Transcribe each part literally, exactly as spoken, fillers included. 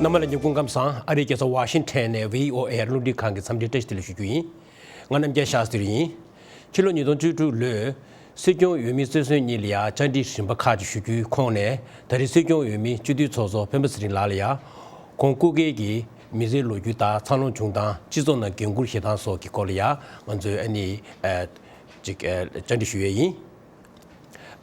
རྣམ་པ་ལྷན་རྒྱས་སྐུ་ཁམས་བཟང་། ཨ་རིའི་རྒྱལ་ས་ཝ་ཤིང་ཊོན་ནས་བྷི་ཨོ་ཨེ་རླུང་འཕྲིན་ཁང་གི་འཚམས་འདྲིའི་བཀྲ་ཤིས་བདེ་ལེགས་ཞུ་རྒྱུ་ཡིན། ང་རྣམ་རྒྱལ་ཤཱ་སྟྲི་ཡིན། ཕྱི་ལོ་ཉིས་སྟོང་བཅུ་དྲུག་ལོའི་སྲིད་སྐྱོང་འོས་མི་རྩེར་སོན་གཉིས་ལ་ཡང་བཅར་འདྲི་རིམ་པ་ཁག་ཅིག་ཞུ་རྒྱུའི་ཁོངས་ནས། ད་རེས་སྲིད་སྐྱོང་འོས་མི་སྤྱི་འཐུས་ཚོགས་གཙོ་སྤེན་པ་ཚེ་རིང་ལགས་ལ་ཡང་། ཁོང་སྐུ་སྒེར་གྱི་མི་ཚེའི་ལོ་རྒྱུས་དང་། འཚར་ལོངས་བྱུང་སྟངས། སྤྱི་ཚོགས་ནང་འགན་འཁུར་བཞེས་སྟངས་སོགས་ཀྱི་སྐོར་ལ་ཡང་ང་ཚོས་ཨ་ནི་ཨ་ཅིག་ཨ་བཅར་འདྲི་ཞུ་ཡས་ཡིན།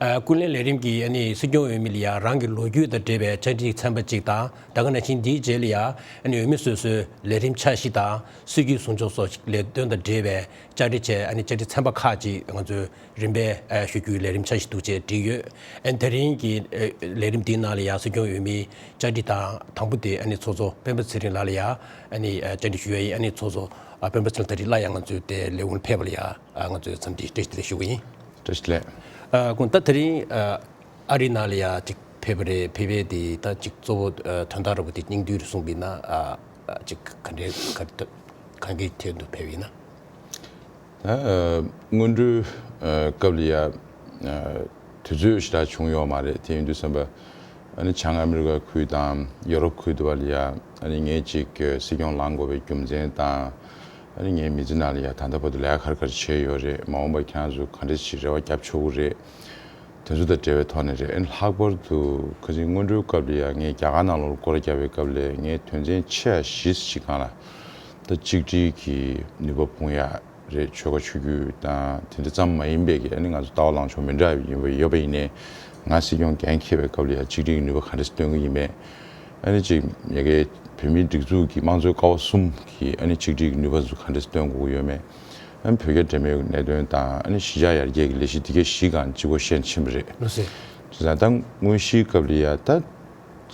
ཨ་ཀུན་གླེང་ལས་རིམ་གྱི་ཨ་ནི་སྲིད་སྐྱོང་འོས་མི་ལ་ཡང་རང་གི་ལོ་རྒྱུས་དང་འབྲེལ་བའི་བཅར་འདྲི་ཚན་པ་གཅིག་དང་། ད་ག་ནང་བཞིན་འདིའི་རྗེས་ལ་ཡང་ཨ་ནི་འོས་མི་སོ་སོའི་ལས་རིམ་འཆར་གཞི་དང་། སྲིད་ཇུས་བཟུང་ཕྱོགས་སོགས་ལས་དོན་དང་འབྲེལ་བའི་བཅར་འདྲི་བྱས། ཨ་ནི་བཅར་འདྲི་ཚན་པ་ཁག་ཅིག་ང་ཚོས་རིམ་པས་ཨ་ཞུ་རྒྱུའི་ལས་རིམ་འཆར་གཞི་འདུག་ཅེས་བྲིས་ཡོད། ཨ་ནི་དེ་རིང་གི་ཨ་ལས་རིམ་འདིའི་ནང་ལ་ཡང་སྲིད་སྐྱོང་འོས་མིའི་བཅར་འདྲི་དང་། དང་པོ་དེ་ཨ་ནི་ཚོགས་གཙོ་སྤེན་པ་ཚེ་རིང་ལགས་ལ་ཡང་ཨ་ནི་ཨ་བཅར་འདྲི་ཞུ་ཡས་ཡིན། ཨ་ནི་ཚོགས་གཙོ་ཨ་སྤེན་པ་ཚེ་རིང་ད་རེས་སླར་ཡང་ང་ཚོའི་དེ་ལས་ཁུངས་ལ་ཕེབས་པ་ལ་ཡང་ཨ་ང་ཚོས་འཚམས་འདྲི་བཀྲ་ཤིས་བདེ་ལེགས་ཞུ་གི་ཡིན། བཀྲ་ཤིས་བདེ་ལེགས། ཨ་ཁོང་ད་དེ་རིང་ཨ་ཨ་རི་ནང་ལ་ཡ་ཅིག་ཕེབས་པ་རེད། ཕེབས་པའི་དེ་ད་ཅིག་གཙོ་བོ་ཨ་དོན་དག་འདྲ་པོ་དེ་སྙིང་བསྡུས་རུ་གསུངས་པ་ཡིན་ན། ཨ་ཨ་ཅིག་ག་འདྲའི་ག་ག་གི་ཐད་དུ་ཕེབས་ཡིན་ན། ད་ཨ་སྔོན་འགྲོའི་ཨ་སྐབས་ལ་ཡ་ཨ་དུས་ཚོད་ཞེ་དྲག་བྱུང་ཡོད་མ་རེད། དེ་ཡིན་དུས་ཙམ་པ། ཨ་ནི་བྱང་ཨ་མི་རི་ཀ་ཁུལ་དང་ཡོ་རོབ་ཁུལ་དུ་བ་ལ་ཡ་ཨ་ནི་ངས་ཅིག་སྲིད་སྐྱོང་ལངས་དགོས་པའི་རྒྱུ་མཚན་དང་། ཨ་ནི་ངའི་མི་ཚེ་ནང་ལ་ཡ་ད་ལྟ་བར་དུ་ལས་ཀ་ག་རེ་ག་རེ་བྱས་ཡོད་རེད། མ་འོངས་པ་ཁྱེད་རང་ཚོས་ག་འདྲ་ཞིག་རེ་བ་རྒྱབ་ཆོག་གི་རེད། དེ་ཚོ་དང་འབྲེལ་བའི་ཐོག་ནས་རེད། ཨ་ནི་ལྷག་པར་དུ་ཁ་ཅིག་སྔོན་འགྲོའི་སྐབས་ལ་ཡ་ངས་རྒྱ་གར་ནང་ལོགས་ལ་སྐོར་ར་བརྒྱབ་པའི་སྐབས་ལ་ངས་དོན་ཚན་ཆེ་བ་བཞི་ཞིག་སྒང་ལ་ད་གཅིག་སྒྲིལ་གྱི་ནུས་པ་སྤུངས་ཡ་རེད། ཆོལ་ཁ་ཆོས་བརྒྱུད་དང་དེ་འདྲ་ཙམ་མ་ཡིན་པའི་གི་ཨ་ནི་ང་ཚོ་ལྟ་བ་ལངས་ཕྱོགས་མི་འདྲ་བ་ཡིན་པ་ཡོད་པ་ཡིན་ནའི། ང་སྲིད་སྐྱོང་འགན་འཁྱེར་བའི་སྐབས་ལ་ཡ་གཅིག་སྒྲིལ་གྱི་ནུས་པ་ག་འདྲ་སྟོན་གྱི་ཡིན་མེད། ཨ་ནི་ཅིག་ཡ་གི་བོད་མིའི་སྒྲིག་འཛུགས་ཀྱི་དམངས་གཙོའི་ཀ་བ་གསུམ་གྱི་ཨ་ནི་གཅིག་སྒྲིལ་གྱི་ནུས་པ་ཚོ་ག་འདྲ་སྟོན་དགོས་ཀྱི་ཡོད་མེད། ཨ་ནི་བོད་རྒྱ་འབྲེལ་མོལ་གྱི་གནད་དོན་དང་། ཨ་ནི་གཞིས་ཆགས་ཡར་རྒྱས་ཀྱི་ལས་གཞི་འདི་གའི་བཞི་སྒང་གཅིག་པོ་བཤད་ཕྱིན་པ་རེད། ལགས་སེ། བྱས་ཙང་ད་དངོས་གཞིའི་སྐབས་ལ་ཡ་ད་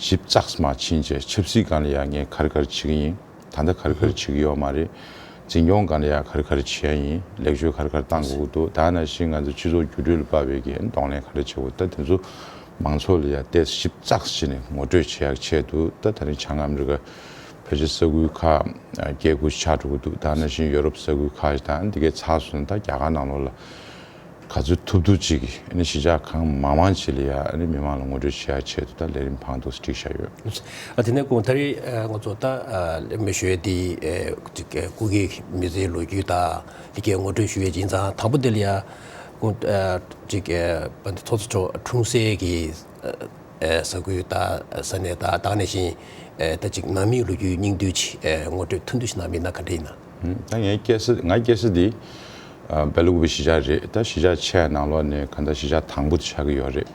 ཞིབ་ཚགས་མ་ཕྱིན་བྱས་ཆབ་སྲིད་སྒང་ལ་ཡ་ངས་ག་རེ་ག་རེ་བྱེད་ཀྱི་ཡིན། ད་ལྟ་ག་རེ་ག་རེ་བྱེད་ཀྱི་ཡོད་མ་རེད། འཛིན་སྐྱོང་སྒང་ལ་ཡ་ག་རེ་ག་རེ་བྱེད་ཡ་ཡིན། ལེགས་བཅོས་ག་རེ་ག་རེ་གཏང་དགོས་ཀྱི་འདུག་ད་ནང་བཞིན་ང་ཚོ་སྤྱི་ཚོགས་བརྒྱུད་སྤྲོད་ལ་དཔག་པའི་གི་གདོང་ལེན་ག་རེ་བྱེད་དགོས། ད་དེ་ཚོ་མང་ཚོགས་ལ་ཡ་ཏོག་ཙམ་ཞིབ་ཚགས་བྱས་ནས་ངོ་སྤྲོད་བྱེད་ཡག་ཆེད་དུ། ད་ད་རིང་བྱང་ཨ་མི་རི་ཀ་ཕལ་ཆེར་ས་ཁུལ་ཁག་བརྒྱད་དགུ་ཆགས་འགྲོ་གི་འདུག་ད་ནང་བཞིན་ཡོ་རོབ་ས་ཁུལ་ཁག་དང་འདི་གའི་ཚགས་སུ་ད་རྒྱ་གར་ནང་ལོགས་ལ་ག་ཚོད་ཐུབ་ཐུབ་ཅིག་གིས་ཨ་ནི་གཞིས་ཆགས་གང་མང་མང་ཅིག་ལ་ཡ་ཨ་ནི་མི་མང་ལ་ངོ་སྤྲོད་བྱེད་ཡ་ཆེད་དུ་ད་ལས་རིམ་བང་འདུག་སྒྲིག་བཞག་ཡོད། ཨ་དེ་ནས་ཁོང་ད་རེས་ཨ་ང་ཚོ་ད་ཨ་ལས་མི་ཞུ་ཡས་དེ་ཨ་ཅིག་ཨ་སྐུ་སྒེར་མི་ཚེའི་ལོ་རྒྱུས་དང་འདི་གའི་ངོ་སྤྲོད་ཞུ་ཡས་ཡིན་ཙང་། དང་པོ་དེ་ལ་ཡ་ཁོང་ཨ་ཅིག་ཨ་བན་དེ་ཚོགས་གཙོ་མཆོག་འཁྲུངས་སའི་གི་ཨ་ས་ཁུལ་དང་ས་གནས་དང་། ད་ག་ནང་བཞིན་ཨ་ད་ཅིག་ནང་མིའི་ལོ་རྒྱུས་སྙིང་བསྡུས་ཅིག་ཨ་ངོ་སྤྲོད་ཐུང་ཐུང་ཞིག་གནང་བ་ཡིན་ན་ག་འདྲ་ཡིན་ན། ད་ངའི་སྐྱེས་ས། ང་སྐྱེས་ས་འདི་ཨ་སྦེ་ལ་ཀུ་པེ་གཞིས་ཆགས་རེད། ད་གཞིས་ཆགས་ཆེ་བའི་ནང་ལོགས་ནས་གང་ལྟར་གཞིས་ཆགས་དང་པོ་དེ་ཆགས་ཀྱི་ཡོད་རེད།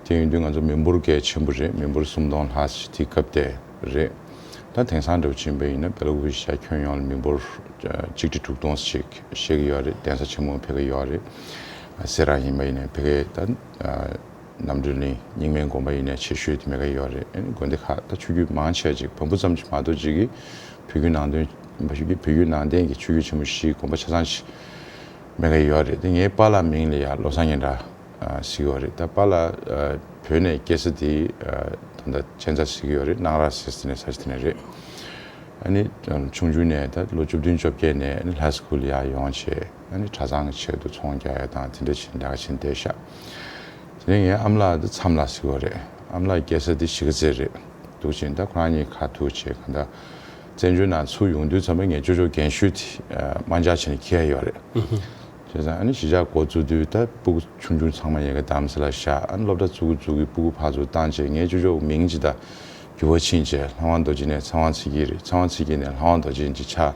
དེ་ཡིན་དུས་ང་ཚོ་མི་འབོར་གལ་ཆེན་པོ་རེད། མི་འབོར་སུམ་སྟོང་ལྷག་ཅིག་དེ་སྐབས་དེ་རེད། ད་དེང་སང་འདྲ་པོ་ཕྱིན་པ་ཡིན་ན་སྦེ་ལ་ཀུ་པེ་གཞིས་ཆགས་ཁྱོན་ཡོངས་ལ་མི་འབོར་ཨ་གཅིག་ཁྲི་དྲུག་སྟོང་ཞིག་བཞེས་ཀྱི་ཡོད་རེད། གདན་ས་ཆེན་མོ་ཕ་གིར་ཡོད་རེད། སེ་ར་ཡིན་པ་ཡིན་ནའི་ཕ་གིར་ད་ཨ་རྣམ་གྲོལ་གླིང་རྙིང་མའི་དགོན་པ་ཡིན་ནའི་ཆེ་ཤོས་དེ་མ་གིར་ཡོད་རེད། ཨ་ནི་དགོན་སྡེ་ཁག་ད་ཆོས་བརྒྱུད་མང་ཆེ་ཅིག་བམ་པོ་ཙམ་ཅིག་མ་གཏོགས་ཅིག་གིས་བོད་བརྒྱུད་ནང་བསྟན་མ་ཞུ་གི་བོད་བརྒྱུད་ནང་བསྟན་གྱི་ཆོས་བརྒྱུད་ཆེན་མོ་བཞིའི་དགོན་པ་ཆ་ཚང་ཞིག་མ་གིར་ཡོད་རེད། དེ་ངའི་པཱ་ལགས་མིང་ལ་ཡ་བློ་བཟང་སྙན་གྲགས་ཨ་ཟེར་གྱི་ཡོད་རེད། ད་པཱ་ལགས་ཨ་བོད་ནས་སྐྱེས་ས་དེ་ཨ་ད་ལྟ་གཅན་ཚ་ཟེར་གྱི་ཡོད་རེད། སྣང་ར་ཟེར་ས་ནས་ས་ཆ་དེ་ནས་རེད། ཨ་ནི་ཆུང་ཆུང་ནས་ད་ལོ་བཅུ་བདུན་བཅོ་བརྒྱད་ནས་ཨ་ནི་ལྷ་སྐུལ་ཡར་ཡོང་བྱས། ཨ་ནི་གྲྭ་ཚང་གི་ཆེད་དུ་ཚོང་རྒྱག་ཡ་དང་དེ་འདྲ་བྱས་ནས་ལས་ཀ་བྱས་ནས་བསྡད་ཤག་དེ་ནས་ངའི་ཨ་མ་ལགས་དེ་མཚམས་ལགས་ཟེར་གྱི་ཡོད་རེད། ཨ་མ་ལགས་སྐྱེས་ས་དེ་གཞིས་ཀ་རྩེ་རེད། འདུག་ཕྱིན་ད་ཁོ་རང་གཉིས་ཁ་ཐུག་བྱས་གང་ལྟར་བཙན་བྱོལ་ནང་ཚུར་ཡོང་དུས་ཙམ་པ་ངའི་ཅོ་ཅོ་རྒན་ཤོས་དེ་ཨ་དམར་འབྱར་བྱས་ནས་འཁྱེར་ཡོད་རེད། བྱས་ཙང་ཨ་ནི་གཞིས་ཆགས་འགོ་བཙུགས་དུས་ད་སྤུ་གུ་ཆུང་ཆུང་ཚང་མ་ཡ་གི་རྡ་རམ་ས་ལ་བཞག་ཨ་ནི་སློབ་གྲྭ་བཙུགས་གི་བཙུགས་གི་སྤུ་གུ་ཕར་ཚུར་བཏང་བྱས། ངའི་ཅོ་ཅོ་མིང་ཅིག་ད་འགྱུར་བ་ཕྱིན་བྱས་ལྷ་དབང་རྡོ་རྗེ་ནས་ཚེ་དབང་ཚེ་སྐྱིད་རེད། ཚེ་དབང་ཚེ་སྐྱིད་ནས་ལྷ་དབང་རྡོ་རྗེ་ཅིག་ཆགས།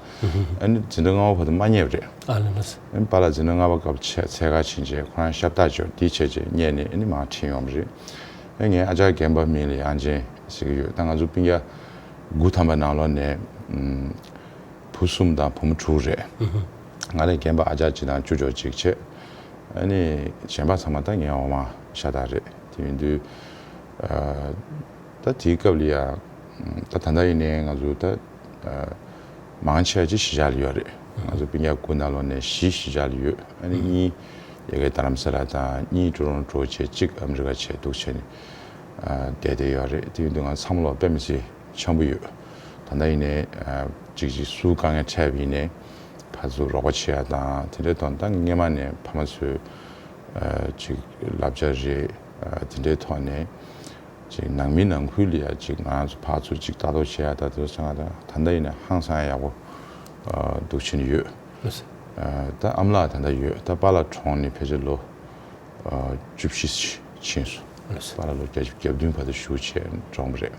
ཨ་ནི་འཛིན་གྲྭ་ལྔ་པ་བར་དུ་མ་རྙེད་པ་རེད། ཨ་ལ་ལ། ཨ་ནི་པཱ་ལགས་འཛིན་གྲྭ་ལྔ་པ་སྐབས་ཆེད་འཚོལ་ཁ་ཕྱིན་བྱས་ཁོ་རང་ཤ་སྟག་ཅིག་ཡོད། འདི་བྱས་བྱས་རྙེད་ནས་ཨ་ནི་མར་ཁྲིད་ཡོང་བ་རེད། ཨ་ངའི་ཨ་ཅག་རྒན་པ་མིང་ལ་དབྱངས་ཅན་ཟེར་གྱི་ཡོད། ད་ང་ཚོ་སྤུན་ཀྱག་དགུ་ཐམ་པ་ནང་ལོགས་ནས་ཨམ་བུ་གསུམ་དང་བུ་མོ་དྲུག་རེད། ང་ལས་རྒན་པ་ཨ་ཅག་གཅིག་དང་ཅོ་ཅོ་གཅིག་བྱས། ཨ་ནི་གཞན་པ་ཚང་མ་ད་ངའི་འོག་མ་ཤ་སྟག་རེད། དེ་ཡིན་དུས་ཨ་ད་དེའི་སྐབས་ལ་ཡ་ད་ད་ལྟ་ཡིན་ནའི་ང་ཚོ་ད་ཨ་མང་ཆེ་བ་ཅིག་གཞིས་ཆགས་ལ་ཡོད་རེད། ང་ཚོ་སྤུན་ཀྱག་དགུ་ནང་ལོགས་ནས་བཞི་གཞིས་ཆགས་ལ་ཡོད། ཨ་ནི་གཉིས་ཡ་གི་རྡ་རམ་ས་ལ་དང་། གཉིས་ཊོ་རོན་ཊོ་བྱས་གཅིག་ཨ་མི་རི་ཀ་བྱས་འདུག་བྱས་ནས་ཨ་བསྡད་བསྡད་ཡོད་རེད། དེ་ཡིན་དུས་ང་ཚང་མ་ལོག་དཔེ་མི་སྲིད་འཆམ་པོ་ཡོད། ད་ལྟ་ཡིན་ནའི་ཨ་གཅིག་གཅིག་སུ་དཀའ་ངལ་འཕྲད་པ་ཡིན་ནའི་ཕར་ཚུར་རོགས་པ་བྱེད་ཡ་དང་དེ་འདྲའི་ཐོག་ད་སྔས་མ་ནས་ཕ་མ་ཚོས་ཨ་ཅིག་བསླབ་བྱ་རེད། ཨ་དེ་འདྲའི་ཐོག་ནས་ ཅིག་ནང་མི་ནང་ཁུལ་ལ་ཡ་ཅིག་ང་ཚོ་ཕར་ཚུར་ཅིག་ལྟ་རྟོག་བྱེད་ཡ་ད་དེ་ཚོ་ང་ད་ད་ལྟ་ཡིན་ན་ཧང་སང་ཡག་པོ་འདུག་ཕྱིན་ཡོད། ད་ཨ་མ་ལགས་ད་ལྟ་ཡོད། ད་པཱ་ལགས་གྲོངས་ནས་ཕལ་ཆེར་ལོ་བཅུ་བཞི་ཕྱིན་སོང་། པཱ་ལགས་ལོ་བརྒྱད་ཅུ་གྱ་བདུན་བར་དུ་བཞུགས་བྱས་གྲོངས་པ་རེད།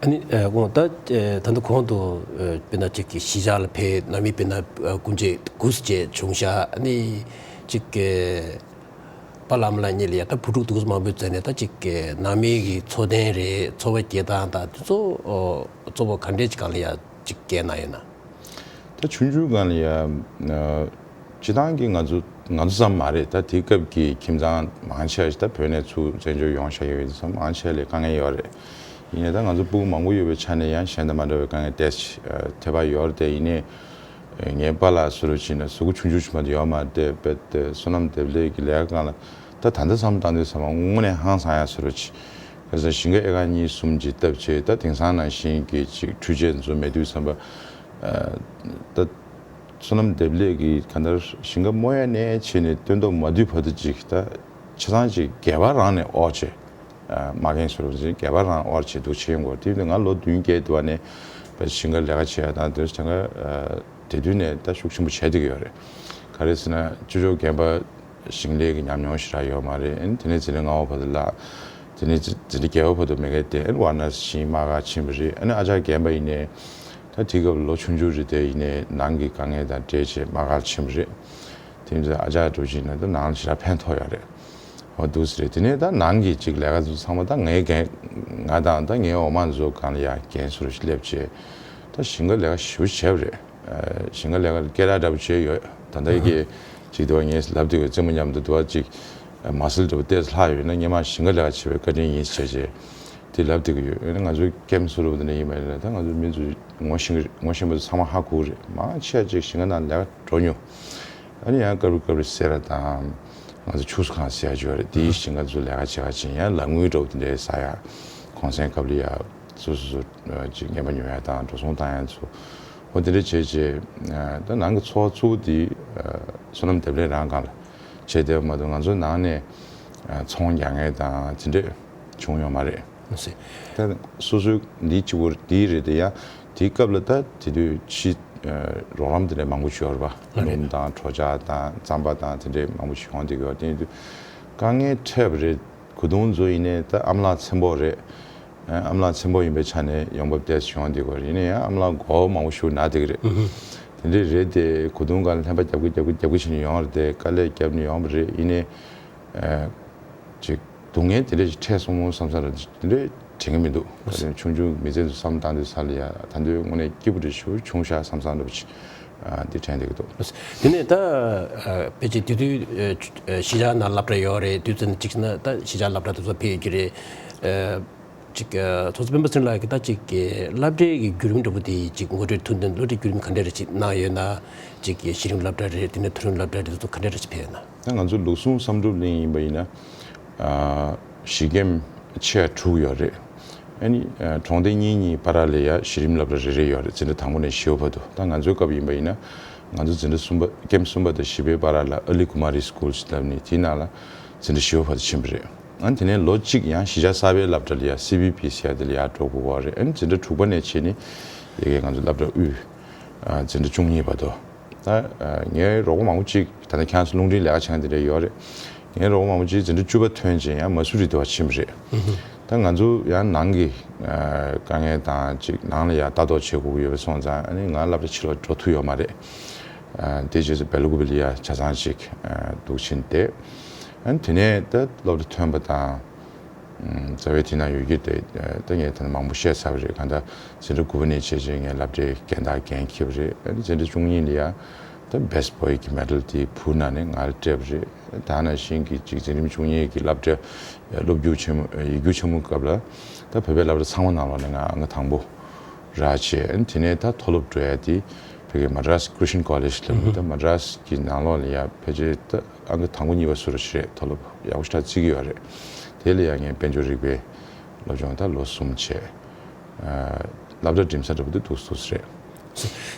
ཨ་ནི་ཨ་དགོངས་ད་ཨ་ད་ལྟ་གོང་དུ་ཨ་དཔེར་ན་ཅིག་གི་གཞིས་ཆགས་ལ་ཕེབས་ནང་མི་དཔེར་ན་ཨ་སྐུ་མཆེད་དགུ་བཅས་བྱུང་ཤག་ཨ་ནི་ཅིག་གི་པཱ་ལགས་ཨ་མ་ལགས་གཉིས་ལ་ཡ་ད་བུ་ཕྲུག་དུས་མང་པོའི་མཛད་ནས་ད་ཅིག་གི་ནང་མི་གི་འཚོ་རྟེན་རེད། འཚོ་བ་སྐྱེལ་སྟངས་དང་དེ་ཚོ་ཨོ་གཙོ་བོ་ག་འདྲས་ཅིག་སྒང་ལ་ཡ་ཅིག་སྐྱེལ་གནང་ཡོད་ན། ད་ཆུང་ཆུང་སྒང་ལ་ཡ་ཨ་སྤྱི་བཏང་གི་ང་ཚོ་ང་ཚོ་ཙམ་མ་རེད། ད་དེ་སྐབས་ཀྱི་ཁྱིམ་ཚང་མང་ཆེ་བ་ཞིག་ད་བོད་ནས་ཚུར་བཙན་བྱོལ་ཡོང་བཞག་ཡོད་ཙམ་མང་ཆེ་བ་ལ་དཀའ་ངལ་ཡོད་རེད། ཡིན་ནའི་ད་ང་ཚོ་སྤུ་གུ་མང་པོ་ཡོད་པའི་ཆ་ནས་ཡང་གཞན་དང་མ་འདྲ་བའི་དཀའ་ངལ་ཏོག་ཙམ་ཨ་ཐེ་བ་ཡོད་རེད་དེ། ཡིན་ནའི་ངའི་པཱ་ལགས་ཟེར་རོ་ཅིག་ན་གཟུགས་པོ་ཆུང་ཆུང་ཞིག་མ་གཏོགས་ཡོད་མ་རེད་དེ། དཔེ་དེ་བསོད་ནམས་འདེབས་ལེགས་ཀྱི་ལས་ཀ་སྒང་ལ་ད་ད་ལྟ་བསམ་བློ་བཏང་དུས་ཙམ་པ་དངོས་གནས་ཧང་སང་ཡ་ཟེར་རོ་ཅིག་ག་ས་ཞིང་ཁ་ཨེ་ཀར་གཉིས་གསུམ་ཅིག་བཏབ་བྱས། ད་དེང་སང་ནང་བཞིན་གྱི་ཅིག་འཕྲུལ་ཆས་འཛུལ་མེད་དུས་ཙམ་པ་ཨ་ད་བསོད་ནམས་འདེབས་ལེགས་ཀྱིས་གང་ལྟར་ཞིང་ཁ་རྨོ་ཡ་ནས་བྱས་ནས་སྟོན་ཐོག་མ་བསྡུས་བར་དུ་ཅིག་ད་ཆ་ཚང་ཅིག་སྒལ་པ་རང་ནས་དབོར་བྱས། མ་རྒན་ཟེར་བ་ཅིག་སྒལ་པ་རང་དབོར་བྱས་འདུག་བྱེད་ཡོང་གི་ཡོད། དེ་ཡིན་དུས་ང་ལོ་བདུན་བརྒྱད་དུ་བ་ནས་བས་ཞིང་ཁར་ལས་ཀ་བྱེད་ཡ་དང་དེ་ཚོ་ག་དེ་དུས་ནས་ད་ཤུགས་ཆེན་པོ་བྱས་བསྡད་ཀྱི་ཡོད་རེད། ག་རེ་ཟེར་ན་ཅོ་ཅོ་རྒན་པ་ཞིང་ལས་ཀྱི་ཉམས་མྱོང་ཞེ་དྲག་ཡོད་མ་རེད། ཨ་ནི་དེ་ནས་འཛིན་གྲྭ་ལྔ་པ་བར་དུ་བརླག་དེ་ནས་འཛིན་གྲྭ་བརྒྱད་པ་བར་དུ་མ་རྒན་དེ་ཨ་ནི་ཝཱ་ར་ཎ་སི་ཕྱིན། དམག་སྒར་ཕྱིན་པ་རེད། ཨ་ནི་ཨ་ཅག་རྒན་པ་ཡིན་ནའི་ད་དེ་སྐབས་ལོ་ཆུང་ཆུང་རེད་དེ། ཡིན་ནའི་ནང་གི་དཀའ་ངལ་དང་འབྲེལ་བྱས་དམག་སྒར་ཕྱིན་པ་རེད། དེ་ཡིན་དུས་ཨ་ཅག་འདྲ་བོ་ཅིག་ན་ད་ནང་ལ་ཞེ་དྲག་ཕན་ཐོགས་ཡོད་རེད། འོ་འདུག་སེ་རེད། དེ་ནས་ད་ནང་གི་ཅིག་ལས་ཀ་ཚོ་ཚང་མ་ད་ངའི་འགན་ང་དང་ད་ངའི་འོག་མ་ཚོ་སྒང་ལ་ཡ་འགན་སུ་རུ་ཞིག་སླེབས་བྱས་ད་ཞིང་ཁ་ལས་ཀ་ཞེ་པོ་བྱས་པ་རེད། ཨ་ཞིང་ཁ་ལས་ཀ་སྐད་གྲགས་འདྲ་པོ་བྱས་ཡོད། ད་ལྟ་ཡི་གེ་ཅིག་འདུག་བ། ངས་ལབ་བསྡད་ཡོད། རྩེད་མོ་མཉམ་དུ་འདུག་བ། ཅིག་མ་སེལ་འདྲ་པོ་ཏོག་ཙམ་ལྷག་ཡོད་ན་སྔོན་མ་ཞིང་ཁ་ལས་ཀ་བྱས་པའི་བཀའ་དྲིན་ཡིན་ཟེར་བྱས་དེ་ལབ་བསྡད་ཀྱི་ཡོད། ཡིན་ན་ང་ཚོའི་ཀེམ་སུ་རུ་དེ་འདྲ་ཡིན་པ་ཡིན་ན་ད་ང་ཚོ་མི་ཚོ་ངོ་ཤེས་ངོ་ཤེས་པ་ཚོ་ཚང་མ་ཧ་གོ་གི་རེད། མང་ཆེ་བ་ཅིག་ཞིང་ཁ་ནང་ལས་ཀ་འགྲོ་མྱོང་། ཨ་ནི་ཡང་སྐབས་རེ་སྐབས་རེ་སེ་ར་དང་ང་ཚོ་ཆུ་བཟོ་ཁང་ཟེར་ཡ་ཅིག་ཡོད་རེད། དེའི་ཞིང་ཁ་ཚོ་ལས་ཀ་བྱེད་ག་ཕྱིན། ཡང་ལག་དངུལ་འདྲ་པོ་དེ་འདྲའི་ཟ་ཡ། གུང་སེང་སྐབས་ལ་ཡ་སོ་སོ་སོ་ཅིག་རྔན་པ་ཉོ་ཡ་དང་འགྲོ་སོང་བཏང་ཡ་ཚོ། འོ་དེ་འདྲ་བྱས་བྱས་ད་ནང་གི་འཚོ་བ་གཙོ་བོ་དེ་བསོད་ནམས་འདེབས་ལེགས་རང་སྒང་ལ་བྱས་བསྡད་པ་མ་གཏོགས་ང་ཚོའི་ནང་ནས་ཚོང་རྒྱག་མཁན་དང་དེ་འདྲས་བྱུང་ཡོད་མ་རེད། ད་སོ་སོའི་འདི་གཅིག་པོ་འདི་རེད་དེ། ཡང་དེའི་སྐབས་ལ་ད་དེ་དུས་ཕྱི་རོགས་རམ་དེ་འདྲ་མང་པོ་ཞིག་ཡོད་རེད་པ། ལུམ་དང་གྲོ་ཆ་དང་རྩམ་པ་དང་དེ་འདྲས་མང་པོ་ཞིག་ཡོང་བསྡད་ཀྱི་ཡོད། དེ་དུས་དཀའ་ངལ་འཕྲད་པ་རེད། གོ་དུང་ཚོ་ཡིན་ནའི་ད་ཨ་མ་ལགས་ཚན་པོ་རེད། ཨ་མ་ལགས་ཚན་པོ་ཡིན་པའི་ཆ་ནས་ཡོང་འབབ་ཏོག་ཙམ་ཡོང་བསྡད་ཀྱི་ཡོད་རེད། ཡིན་ནའི་ཡང་ཨ་མ་ལགས་མགོ་བོ་མང་པོ་ཞིག་ན་བསྡད་ཀྱི་རེད། དེ་འདྲས་རེད་དེ། གོ་དུང་སྒང་ལ་ལྷན་པ་རྒྱབ་ཀྱི་རྒྱབ་ཀྱི་རྒྱབ་ཀྱི་བྱས་ནས་ཡོང་བ་རེད་དེ། དཀའ་ལས་བརྒྱབ་ནས་ཡོང་བ་རེད། ཡིན་ནའི་ཨ་ཅིག་སྡུག་བསྔལ་དེ་འདྲས་ཅིག་འཕྲད་སོང་མོ་བསམ་བསམ་ར་དེ་འདྲས་དྲན་གྱི་མི་འདུག་ཆུང་ཆུང་མི་ཚེ་འདི་བསམ་བཏང་དུས་ས་ལ་ཡ་ད་དུང་དངོས་གནས་སྐྱིད་པོ་རེ་ཞུ་བྱུང་ཤག་བསམ་བསམ་འདྲ་པོ་ཅིག་ཨ་འདི་དྲན་བསྡད་ཀྱི་འདུག་དེ་ནས་ད་ཨ་ཕལ་ཆེར་དེ་དུས་ཨ་གཞིས་ཆགས་ནང་སློབ་གྲྭ་ཡོད་རེད། དུས་ཚོད་ནི་གཅིག་ན་ད་གཞིས་ཆགས་སློབ་གྲྭ་དེ་ཚོ་ཕེབས་ཀྱི་རེད། ཨ་ཅིག་ཨ་ཚོགས་གཙོ་སྤེན་པ་ཚེ་རིང་ལགས་ཀྱིས་ད་ཅིག་གི་སློབ་གྲྭའི་གི་བརྒྱུད་རིམ་འདྲ་པོ་དེ་ཅིག་ངོ་སྤྲོད་ཐུབ་འདུག་སློབ་གྲྭའི་བརྒྱུད་རིམ་ག་འདྲ་རེ་ཅིག་གནང་ཡོད་ན། ཅིག་གི་གཞི་རིམ་སློབ་གྲྭ་རེད། དེ་ནས་མཐོ་རིམ་སློབ་གྲྭ་རེད། དེ་ཚོ་ག་འདྲ་རེ་ཅིག་ཕེབས་ཡོད་ན། ད་ང་ཚོ་ལུགས་ཟུང་བསམ་གྲུབ་གླིང་ཡིན་པ་ཡིན་ན། ཨ་གཞིས་ཀེམ་ཆེ་བ་དྲུག་ཡོད་རེད། ཨ་ནི་ཨ་གྲོང་སྡེ་གཉིས་གཉིས་བར་ལ་ཡ་གཞི་རིམ་སློབ་གྲྭ་རེ་རེ་ཡོད་རེད། འཛིན་གྲྭ་དང་པོ་ནས་བཞི་པ་བར་དུ། ད་ང་ཚོའི་སྐབས་ཡིན་པ་ཡིན་ན་ང་ཚོ་འཛིན་གྲྭ་གསུམ་པ་ཀེམ་གསུམ་པ་དང་བཞི་པའི་བར་ལ་ཨ་ལི་ཀུ་མ་རི་སི་ཀུལ་ཟེར་ལབ་ནས་དེའི་ནང་ལ་འཛིན་གྲྭ་བཞི་པ་བར་དུ་ཕྱིན་པ་རེད། ཨ་ནི་དེ་ནས་ལོ་གཅིག་ཡང་གཞིས་ཆགས་གསར་པའི་སློབ་གྲྭ་ལ་ཡ་སི་བི་པི་ཟེར་ཡ་དེ་ལ་ཡ་འགྲོ་དགོས་པ་རེད། ཨ་ནི་འཛིན་གྲྭ་དྲུག་པ་ནས་བྱས་ནས་ཡ་གི་ང་ཚོ་སློབ་གྲྭ་དབུས་ཨ་འཛིན་གྲྭ་བཅུ་གཉིས་བར་དུ། ད་ཨ་ངའི་རོགས་པ་མང་པོ་ཅིག་ད་ལྟ་ཁྱེད་རང་ཚོ་རླུང་འཕྲིན་ལས་ཀ་བྱེད་མཁན་དེ་འདྲ་ཡོད་རེད། ངའི་རོགས་པ་མང་པོ་ཅིག་འཛིན་གྲྭ་བཅུ་པ་ཐོན་རྗེས་ཡང་མ་སུ་རི་དུ་བ་ཕྱིན་པ་རེད། ད་ང་ཚོ་ཡང་ནང་གི་ཨ་དཀའ་ངལ་དང་ཅིག་ནང་ལ་ཡང་ལྟ་རྟོག་བྱེད་དགོས་ཀྱི་ཡོད་པ་སོང་ཙང་ཨ་ནི་ང་སློབ་གྲྭ་ཕྱི་ལོགས་འགྲོ་ཐུབ་ཡོད་མ་རེད། ཨ་དེ་རྗེས་སུ་སྦེལ་ཀོབ་ལ་ཡ་ཆ་ཚང་ཅིག་ཨ་འདུག་ཕྱིན་ཏེ། ཨ་ནི་དེ་ནས་ད་སློབ་གྲྭ་ཐོན་པ་དང་། རྩ་བའི་དེ་ན་ཡོད་རྒྱུ་དེ་ད་ངས་ད་ནི་མང་པོ་བཤད་ཚར་བ་རེད། གང་ལྟར་འཛིན་གྲྭ་དགུ་པ་ནས་བྱས་རྗེས་ངས་སློབ་གྲྭའི་རྒན་བདག་འགན་འཁྱེར་བ་རེད། འཛིན་གྲྭ་བཅུ་གཉིས་ལ་ཡ་ད་Best Boy་གི་མེ་ཌལ་དེ་བུ་ནང་ནས་ང་ལ་སྤྲད་པ་རེད། ད་ནང་བཞིན་གྱི་ཅིག་འཛིན་རིམ་བཅུ་གཉིས་ཀྱི་སློབ་གྲྭ་སློབ་རྒྱུགས་ཆེན་མོ་ཡིག་རྒྱུགས་ཆེན་མོ་སྐབས་ལ་ད་བོད་པའི་སློབ་གྲྭ་ཚང་མ་ནང་ལོགས་ནས་ང་ཨང་ཀི་དང་པོ་རག་བྱས། དེ་ནས་ད་མཐོ་སློབ་འགྲོ་ཡ་དེ་བོད་ཀྱི་Madras Christian College་ལ་ད་Madras་གི་ནང་ལོགས་ལ་ཡ་ཕལ་ཆེར་ད་ཨང་ཀི་དང་པོ་གཉིས་པ་སུ་རུ་ཞིག་རེད། མཐོ་སློབ་ཡག་པོ་ཞེ་དྲག་བརྩི་གི་ཡོད་རེད། དེ་ལ་ཡང་ངས་དཔལ་འབྱོར་རིག་པའི་སློབ་སྦྱོང་ད་ལོ་གསུམ་བྱས། ཨ་སློབ་གྲྭ་འགྲིམ་ས་འདྲ་པོ་དེ་འདུག་སེ་འདུག་སེ་རེད།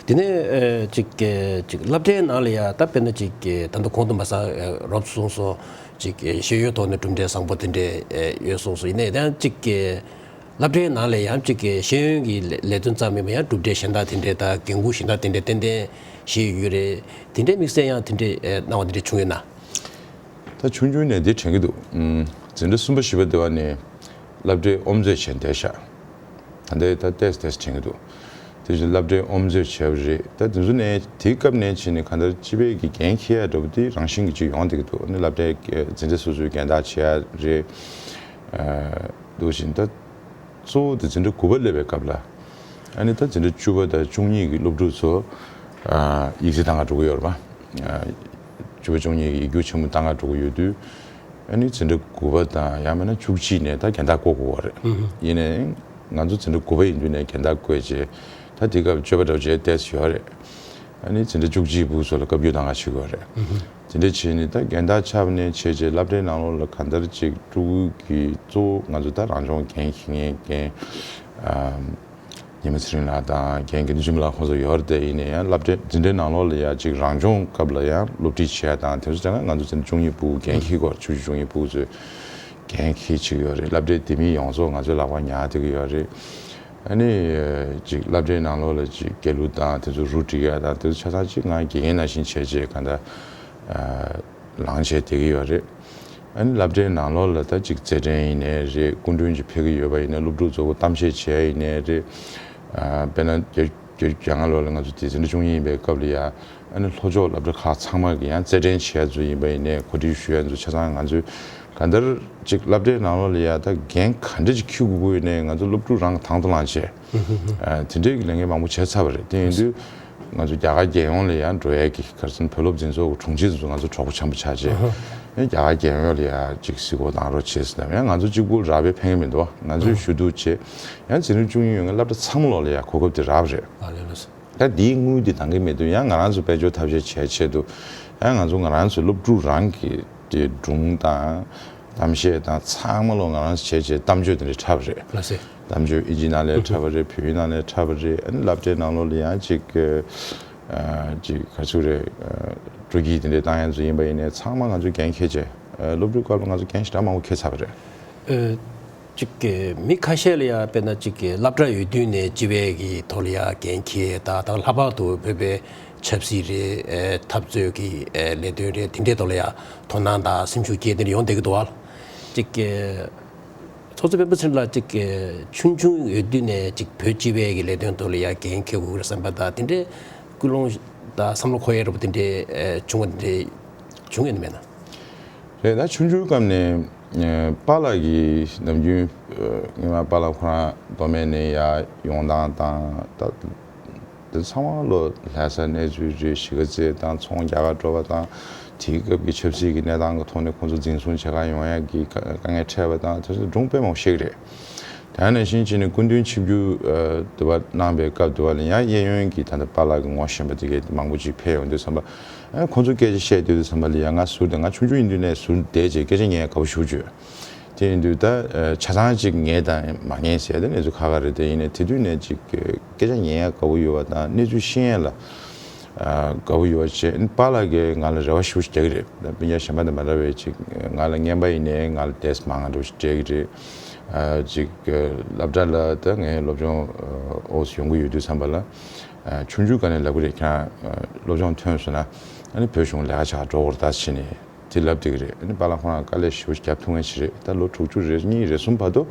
དེ་ནས་ཨ་ཅིག་ཨ་ཅིག་སློབ་གྲྭའི་ནང་ལ་ཡ་ད་དཔེར་ན་ཅིག་ཨ་ད་ལྟ་གོང་དུ་མ་ཟ་ཨ་རོབ་གསུངས་སོང་། ཅིག་ཨ་ཤེས་ཡོན་ཐོག་ནས་གྲུབ་འབྲས་བཟང་པོ་དེ་འདྲས་ཨ་ཡོད་གསུངས་སོང་། ཡིན་ནའི་ཡང་ཅིག་ཨ་སློབ་གྲྭའི་ནང་ལ་ཡང་ཅིག་ཨ་ཤེས་ཡོན་གྱི་ལས་ལས་དོན་ཙམ་མིན་པ་ཡང་གྲུབ་འབྲས་གཞན་དག་དེ་འདྲས་དང་འགན་ཁུར་གཞན་དག་དེ་འདྲས་ཏན་ཏན་བཞེས་ཡོད་རེད། དེ་འདྲའི་དམིགས་བསལ་ཡང་དེ་འདྲས་ཨ་སྣང་བ་དེ་འདྲས་བྱུང་ཡོད་ན། ད་ཆུང་ཆུང་ནས་འདི་དྲན་གྱི་འདུག་ཨུམ། འཛིན་གྲྭ་གསུམ་པ་བཞི་པ་དེ་བ་ནས་སློབ་གྲྭའི་ཨོམ་རྩེད་བྱས་བསྡད་ཤག་ད་ལྟའི་ད་ཏོག་ཙམ་ཏོག་ཙམ་དྲན་གྱི་འདུག་དེ་བཞིན་སློབ་གྲྭའི་ཨོམ་རྩེད་བྱས་པ་རེད། ད་དེ་ཚོ་ནས་དེའི་སྐབས་ནས་བྱས་ནས་གང་ལྟར་སྤྱི་པའི་གི་འགན་འཁྱེར་ཡ་འདྲ་པོ་དེ་རང་བཞིན་གྱིས་ཅིག་ཡོང་བསྡད་ཀྱི་འདུག་ཨ་ནི་སློབ་གྲྭའི་འཛིན་གྲྭ་སོ་སོའི་འགན་བདག་བྱེད་ཡ་རེད། ཨ་འདུག་བཞིན་ད། གཙོ་བོ་དེ་འཛིན་གྲྭ་དགུ་པ་སླེབས་པའི་སྐབས་ལ། ཨ་ནི་ད་འཛིན་གྲྭ་བཅུ་པ་དང་བཅུ་གཉིས་ཀྱི་སློབ་ཕྲུག་ཚོ་ཨ་ཡིག་ཚད་བཏང་ག་འགྲོ་གི་ཡོད་རེད་པ། ཨ་བཅུ་པ་བཅུ་གཉིས་ཀྱི་ཡིག་རྒྱུགས་ཆེན་མོ་བཏང་ག་འགྲོ་གི་ཡོད་དུས། ཨ་ནི་འཛིན་གྲྭ་དགུ་པ་དང་ཡང་མིན་ན་བཅུ་གཅིག་ནས་ད་འགན་བདག་བསྐོ་དགོས་པ་རེད། ཨུ་ཧུ། ཡིན་ནའི་ང་ཚོ་འཛིན་གྲྭ་དགུ་པ་ཡིན་དུས་ནས་འགན་བདག་བསྐོས་རྗེས་ད་དེའི་སྐབས་སྤྱོད་པ་འདྲ་བྱས་ཏོག་ཙམ་ཡོད་རེད། ཨ་ནི་འཛིན་གྲྭ་བཅུ་གཅིག་ཕྲུ་གུ་ཚོ་ལ་བཀའ་བཀྱོན་གཏང་ག་བྱེད་དགོས་རེད། ཨུ་ཧུ། དེ་འདྲ་བྱས་ནས་ད་འགན་བདག་ཆགས་པ་ནས་བྱས་རྗེས་སློབ་གྲྭའི་ནང་ལོགས་ལ་གང་ལྟར་ཅིག་ཕྲུ་གུ་གི་གཙོ་བོ་ང་ཚོ་ད་རང་སྦྱོང་འགན་འཁྱེར་མཁན་རྒན་ཨམ་ཉི་མ་ཚེ་རིང་ལགས་དང་རྒན་དགེ་འདུན་ཆོས་འཕེལ་ལགས་ཁོང་ཚོ་ཡོད་རེད་དེ། ཡིན་ནའི་ཡང་སློབ་གྲྭའི་འཛིན་གྲྭའི་ནང་ལོགས་ལ་ཡང་ཅིག་རང་སྦྱོང་སྐབས་ལ་ཡང་སློབ་ཁྲིད་བྱས་དང་དེ་ཚོ་བྱས་ན་ང་ཚོ་འཛིན་གྲྭ་བཅུ་གཉིས་ཕྲུ་གུ་འགན་འཁྱེར་དགོས། བཅུ་བཅུ་གཉིས་ཕྲུ་གུ་ཚོས་འགན་འཁྱེར་བྱེད་ཀྱི་ཡོད་རེད། སློབ་གྲྭའི་ལྡེ་མིག་ཡོངས་རྫོགས་ང་ཚོའི་ལག་པར་ཉར་བསྡད་ཀྱི་ཡོད་རེད། ཨ་ནི་ཅིག་སློབ་གྲྭའི་ནང་ལོགས་ལ་ཅིག་སྐྱ་ལུག་དང་དེ་ཚོ་རུ་སྒྲིག་ཡ་དང་དེ་ཚོ་ཆ་ཚང་ཅིག་ང་དགེ་རྒན་ནང་བཞིན་བྱས་རྗེས་གང་ལྟར་ཨ་ལངས་བྱས་བསྡད་ཀྱི་ཡོད་རེད། ཨ་ནི་སློབ་གྲྭའི་ནང་ལོགས་ལ་ད་ཅིག་རྩེད་འགྲན་ཡིན་ནའི་རེད། སྐུ་མགྲོན་ཅིག་ཕེབས་ཀྱི་ཡོད་པ་ཡིན་ན་སློབ་ཕྲུག་ཚོ་གཏམ་བཤད་བྱེད་ཡ་ཡིན་ནའི་རེད། ཨ་དཔེར་ན་རྒྱ་རྒྱ་རྒྱ་གར་ལོགས་ལ་ང་ཚོ་དེ་འཛིན་གྲྭ་བཅུ་གཉིས་ཡིན་པའི་སྐབས་ལ་ཡ། ཨ་ནི་ལྷོ་ཕྱོགས་སློབ་གྲྭ་ཁག་ཚང་མ་གི་ཡང་རྩེད་འགྲན་བྱེད་ཡ་ཚོ་ཡིན་པ་ཡིན་ནའི་གོ་སྒྲིག་ཞུ་ཡ་ཚོ་ཆ་ཚང་ང་ཚོས་གང་ལྟར་ཅིག་སློབ་གྲྭའི་ནང་ལོགས་ལ་ཡ་ད་འགན་ག་འདྲ་ཅིག་འཁྱེར་དགོས་ཀྱི་ཡོད་ནའི་ང་ཚོ་སློབ་ཕྲུག་རང་གི་དང་དུ་བླངས་བྱས། ཨ་དེ་འདྲའི་གི་ལས་འགན་མང་པོ་བྱས་ཚར་བ་རེད། དེ་ཡིན་དུས་ང་ཚོ་རྒྱ་གར་རྒྱལ་ཡོངས་ལ་ཡང་འགྲོ་ཡ་གི་ག་རེ་ཟེར་ན་བོད་སློབ་འཛིན་ཚོགས་ཀྱི་དྲུང་ཆེ་ཚོ་ང་ཚོ་གྲོགས་པོ་འཆམ་པོ་ཆགས་བྱས། ཨ་ཡང་རྒྱ་གར་རྒྱལ་ཡོངས་ལ་ཡ་ཅིག་གཟིགས་སྐོར་གནང་རོགས་བྱེད་ཟེར་ནས་ཡང་ང་ཚོ་གཅིག་པུ་རག་པའི་ཕན་གྱི་མི་འདུག་ང་ཚོས་ཞུ་གཏུག་བྱས། ཡང་འཛིན་གྲྭ་བཅུ་གཉིས་ཡོད་མཁན་སློབ་གྲྭ་ཚང་མ་ལོགས་ལ་ཡ་གོ་སྐབས་དེ་རག་པ་རེད། ཨ་ལས་ལགས་སོ། ད་འདིའི་དངུལ་འདི་འདང་གི་མེད་དུས་ཡང་ང་རང་ཚོ་དཔལ་འབྱོར་ཐབས་ཤེས་བྱས་ཆེད་དུ་ཡང་ང་ཚོ་ང་རང་ཚོའི་སློབ་ཕྲུག་རང་གི་དེ་སྒྲུང་དང་གཏམ་བཤད་དང་ཚང་མ་ལོ་ང་རང་ཚོ་བྱས་བྱས་གཏམ་བརྗོད་དེ་འདྲ་འཁྲབ་པ་རེད། ལགས་སེ། གཏམ་བརྗོད་ཨིན་ཇི་ནང་ལ་འཁྲབ་པ་རེད། བོད་ཡིག་ནང་ལ་འཁྲབ་པ་རེད། ཨ་ནི་སློབ་གྲྭའི་ནང་ལོགས་ལ་ཡང་ཅིག་ཨ་ཅིག་ག་ཚོད་རེད། སྤྲོ་སྐྱིད་དེ་འདྲ་བཏང་ཡ་ཚོ་ཡིན་པ་ཡིན་ནའི་ཚང་མ་ང་ཚོས་འགན་འཁྱེར་བྱས། སློབ་ཕྲུག་སྐབས་ལ་ང་ཚོ་འགན་ཞེ་དྲག་མང་པོ་འཁྱེར་ཚར་བ་རེད། ཨ། ཅིག་གི་མི་ཁ་ཤས་ལ་ཡང་དཔེར་ན་ཅིག་གི་སློབ་གྲྭ་ཡོད་དུས་ནས་སྤྱི་པའི་གི་ཐོག་ལ་ཡང་འགན་འཁྱེར་དང་དང་ལྷག་པར་དུ་བོད་པའི་ཆབ་སྲིད་རེད། ཨེ་འཐབ་རྩོད་ཀྱི་ཨེ་ལས་དོན་རེད། དེ་འདྲའི་ཐོག་ལ་ཡང་དོ་སྣང་དང་སེམས་ཤུགས་སྐྱེད་དེ་འདྲ་ཡོང་བསྡད་ཀྱི་འདུག་བ། ཅིག་གི་ཚོགས་གཙོ་སྤེན་པ་ཚེ་རིང་ལགས་ཅིག་གི་ཆུང་ཆུང་ཡོད་དུས་ནས་ཅིག་བོད་སྤྱི་པའི་གི་ལས་དོན་ཐོག་ལ་ཡང་འགན་འཁྱེར་དགོས་རེད་བསམ་པ་དང་དེ་འདྲའི་ཀུན་སློང་དང་བསམ་བློ་འཁོར་ཡ་འདྲ་པོ་དེ་འདྲའི་ཨེ་བྱུང་བ་དེ་འདྲའི་བྱུང་ཡོད་ནི་མེད་ན། རེད། ད་ཆུང་ཆུང་སྐབས་ནས་ཨ་པཱ་ལགས་ཀྱིས་ནམ་རྒྱུན་ཨ་སྔོན་མ་པཱ་ལགས་ཁོ་རང་མདོ་སྨད་ནས་ཡར་ཡོང་སྟངས་དང་ད་དེ་ཚང་མ་ལོ་ལྷ་ས་གནས་ཚུལ་རེད། གཞིས་ཀ་རྩེ་དང་ཚོང་རྒྱག་ག་འགྲོ་བ་དང་དེའི་སྐབས་ཀྱི་ཆབ་སྲིད་ཀྱི་གནས་སྟངས་ཀྱི་ཐོག་ནས་ཁོང་ཚོ་འཛིན་བཟུང་བྱེད་ག་ཡོང་ཡ་གི་དཀའ་དཀའ་ངལ་འཕྲད་པ་དང་དེ་ཚོ་སྒྲུང་དཔེ་མང་པོ་བཤད་ཀྱི་རེད། དེ་ནང་བཞིན་བྱས་ནས་སྐུ་མདུན་ཆིབས་བསྒྱུར་ཨ་དུ་བ་གནང་པའི་སྐབས་དུ་བ་ལ་ཡང་གཡས་གཡོན་གྱི་ད་ལྟ་པཱ་ལགས་ཀྱི་ངོ་ཤེས་པ་དེ་གས་མང་པོ་ཅིག་ཕེབས་ཡོང་དུས་ཙམ་པ། ཨ་ཁོང་ཚོ་སྐད་ཆ་བཤད་དུས་ཙམ་པ་ལ་ཡང་ང་ཟུར་དེ་ང་ཆུང་ཆུང་ཡིན་དུས་ནས་ཟུར་བསྡད་བྱས་སྐད་ཆ་ཉན་ཡ་དགའ་པོ་ཞེ་པོ་ཅིག་ཡོད། དེ་ཡིན་དུས་ད་ཨ་ཆ་ཚང་ཅིག་ངས་དང་མ་ངས་ཟེར་ཡ་དེ་གནས་ཚུལ་ཁག་ཁག་རེད། དེ་ཡིན་ནའི་དེ་དུས་ནས་ཅིག་སྐད་ཆ་ཉན་ཡ་དགའ་པོ་ཡོད་པ་དང་གནས་ཚུལ་ཤེས་ཡ་ལ་ཨ་དགའ་པོ་ཡོད་པ་བྱས། པཱ་ལགས་ཀྱིས་ང་ལ་རེ་བ་ཞེ་པོ་ཅིག་རྒྱག་གི་རེད། ད་སྤུན་ཀྱག་གཞན་པ་དང་མ་འདྲ་བའི་ཅིག་ང་ལ་རྔན་པ་ཡིན་ནའི་ང་ལ་དེབ་མང་ང་འདྲ་པོ་ཞིག་སྤྲད་ཀྱི་རེད། ཨ་ཅིག་སློབ་གྲྭ་ལ་ད་ངའི་སློབ་སྦྱོང་ཨ་འོག་ཏུ་ཡོང་གི་ཡོད་དུས་ཙམ་པ་ལ། ཨ་ཆུང་ཆུང་སྒང་ནས་ལབ་ཀྱི་རེད། ཁྱེད་རང་ཨ་སློབ་སྦྱོང་ཐོན་སོང་ན་ཨ་ནི་བོད་གཞུང་ལས་ཀ་བྱེད་ག་འགྲོ་དགོས་རེད་ད་ཟེར་ནས་དེ་ལབ་བསྡད་ཀྱི་རེད། ཨ་ནི་པཱ་ལགས་ཁོ་རང་དཀའ་ལས་ཞེ་པོ་ཞིག་རྒྱབ་ཐུབ་མཁན་ཞིག་རེད། ད་ལོ་དྲུག་ཅུ་རེ་གཉིས་རེ་གསུམ་བར་དུ་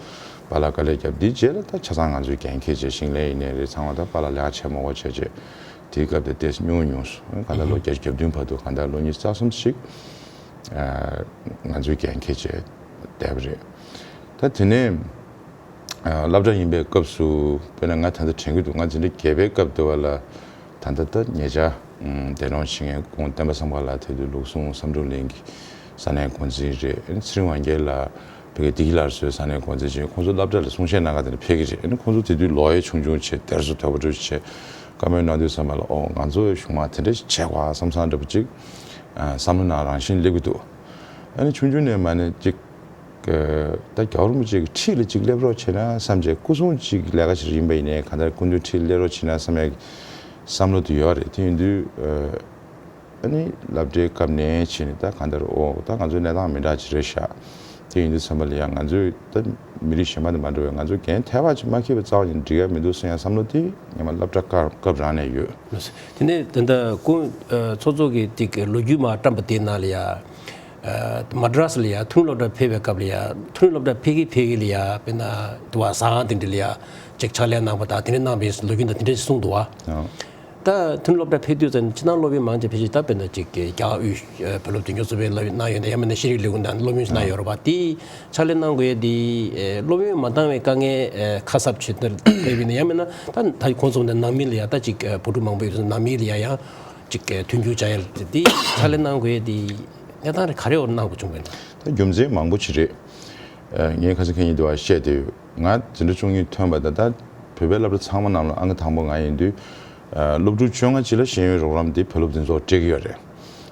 པཱ་ལགས་དཀའ་ལས་རྒྱབ། དེའི་རྗེས་ལ་ད་ཆ་ཚང་ང་ཚོས་འགན་འཁྱེར་བྱས་ཞིང་ལས་ཡིན་ནའི་རེད། ཚང་མ་ད་པཱ་ལགས་ལས་ཀ་བྱེད་མ་དགོས་བྱས་བྱས་དེའི་སྐབས་དེ་ཏོག་ཙམ་སྙུང་ཉུང་སོང་། གང་ལྟར་ལོ་བརྒྱད་ཅུ་གྱ་བདུན་བར་དུ་གང་ལྟར་ལོ་ཉི་ཤུ་རྩ་གསུམ་ཞིག་ཨ་ང་ཚོས་འགན་འཁྱེར་བྱས་བསྡད་པ་རེད། ད་དེ་ནས་ཨ་སློབ་གྲྭ་ཡིན་པའི་སྐབས་སུ་དཔེར་ན་ང་ད་ལྟ་དྲན་གྱི་འདུག་ང་འཛིན་གྲྭ་བརྒྱད་པའི་སྐབས་དེ་བ་ལ་ད་ལྟ་ད་ཉེ་ཆར་ཨམ་འདས་གྲོངས་ཕྱིན་མཁན་སྐུ་ངོ་བསྟན་པ་བསམ་འཁོར་ལགས་དེ་དུས་ལུགས་ཟུང་བསམ་གྲུབ་གླིང་གི་ས་གནས་འགོ་འཛིན་རེད། ཚེ་རིང་དབང་རྒྱལ་ལགས་ཕ་གིའི་བདེ་སྐྱིད་སླར་གསོའི་ས་གནས་འགོ་འཛིན་བྱས། ཁོང་ཚོ་སློབ་གྲྭ་ལ་གསུང་བཤད་གནང་ག་དེ་འདྲ་ཕེབས་ཀྱི་རེད། ཨ་ནི་ཁོང་ཚོ་དེ་དུས་ལོ་ཡང་ཆུང་ཆུང་བྱས་དེར་སུ་དོད་པོ་འདྲ་བྱས་བཀའ་མོལ་གནང་དུས་ཙམ་པ་ལ་ཨོ་ང་ཚོ་གཞུང་མང་དེ་འདྲ་ཞིག་བྱེད་དགོས་ཨ་བསམ་བསམ་འདྲ་པོ་ཅིག་ཨ་བསམ་བློ་ནང་རང་བཞིན་སླེབས་ཀྱི་འདུག་ཨ་ནི་ཆུང་ཆུང་ནས་མ་ནས་ཅིག་ད་རྒྱལ་བ་རིན་པོ་ཆེ་གི་འཁྲིས་ལ་ཅིག་སླེབས་རོགས་བྱས་ན་བསམ་བྱས། སྐུ་སྲུང་ཅིག་ལས་ཀ་ཞིག་ཡིན་པ་ཡིན་ནའི་གང་ལྟར་སྐུ་མདུན་འཁྲིས་སླེབས་རོགས་བྱས་ན་བསམ་ཡ་གི་ བསམ་བློ་དེ་ཡོད་རེད། དེ་ཡིན་དུས་ཨ་ནི་སློབ་གྲྭའི་སྐབས་ནས་བྱས་ནས་ད་གང་ལྟར་ཨོ་ད་ང་ཚོའི་གནས་སྟངས་མི་འདྲ་ཅིག་རེད་ཤག་དེ་ཡིན་དུས་ཚང་མ་ལ་ཡང་ང་ཚོས་ད་མི་རིགས་གཞན་པ་དང་མ་འདྲ་བའི་ང་ཚོ་འགན་ཐད་པ་ཅིག་མ་འཁྱེར་བའི་རྩ་བ་ཉིད་འགྲིག་ཡ་མི་འདུག་ཟེར་ཡ་བསམ་བློ་དེ་ངས་མ་སློབ་གྲྭ་སྐབས་སྐབས་རང་ནས་ཡོད། དེ་ནས་ད་ལྟ་ཀུན་ཚོགས་གཙོ་གི་ཏིག་ལོ་རྒྱུས་མ་བཀྲམ་པ་དེ་ནང་ལ་ཡ། མ་ཌ་རཱས་ལ་ཡ་མཐོ་རིམ་སློབ་གྲྭ་ཕེབས་པའི་སྐབས་ལ་ཡ་མཐོ་རིམ་སློབ་གྲྭ་ཕེབས་ཀྱི་ཕེབས་ཀྱི་ལ་ཡ་དཔེར་ན་དུ་བ་ཟ་ཁང་དེ་འདྲ་ལ་ཡ་ཅིག་ཕྱག་ལས་གནང་པ་དང་དེ་འདྲ་གནང་བའི་ལོ་རྒྱུས་དང་དེ་འདྲ་གསུངས་འདུག་བ། ད་མཐུན་སློབ་གྲྭ་ཕེབས་དུས་ཙམ་ཕྱི་ནང་སློབ་ཡོན་མང་ཆེ་ཕལ་ཆེར་ད་དཔེར་ན་ཅིག་རྒྱ་དབུས་བོད་སློབ་འཛིན་སྐྱོང་ཚོགས་པའི་སློབ་ཡོན་གནང་ཡོད་ན་ཡང་མིན་ན་ཤེས་རིག་ལས་ཁུངས་ནང་སློབ་ཡོན་ཞིག་གནང་ཡོད་རེད་པ། དེ་ཕྱག་ལས་གནང་དགོས་ཡས་དེ་སློབ་ཡོན་མ་འདང་བའི་དཀའ་ངལ་ཁ་གསབ་བྱེད་ཐབས་ཡིན་ན་ཡང་མིན་ན་ད་ད་ཁོང་ཚོ་ནང་མི་ལ་ཡ་ད་ཅིག་བུ་ཕྲུག་མང་པོ་ཡོད་ནང་མི་ལ་ཡ་ཡང་ཅིག་མཐུན་འགྱུར་བྱ་ཡ་དེ་ཕྱག་ལས་གནང་དགོས་ཡས་དེ་གནས་སྟངས་རེ་ག་རེ་འོག་གནང་དགོས་བྱུང་བ་ཡིན་ན། ད་རྒྱུ་མཚན་མང་པོ་ཅིག་རེད། ངས་ཁ་སང་ཁ་ཉིན་དུ་བ་བཤད་དེ་ཡོད། ང་འཛིན་གྲྭ་བཅུ་གཉིས་ཐོན་པ་དང་ད་བོད་པའི་སློབ་གྲྭ་ཚང་མ་ནང་ལ་ཨང་ཀི་དང་པོ་ང་ཡིན་དུས། སློབ་ཕྲུག་བཅོ་ལྔ་གཅིག་ལ་ཤེས་ཡོན་རོགས་རམ་འདི་བོད་སློབ་འཛིན་ཚོགས་སྤྲད་ཀྱི་ཡོད་རེད།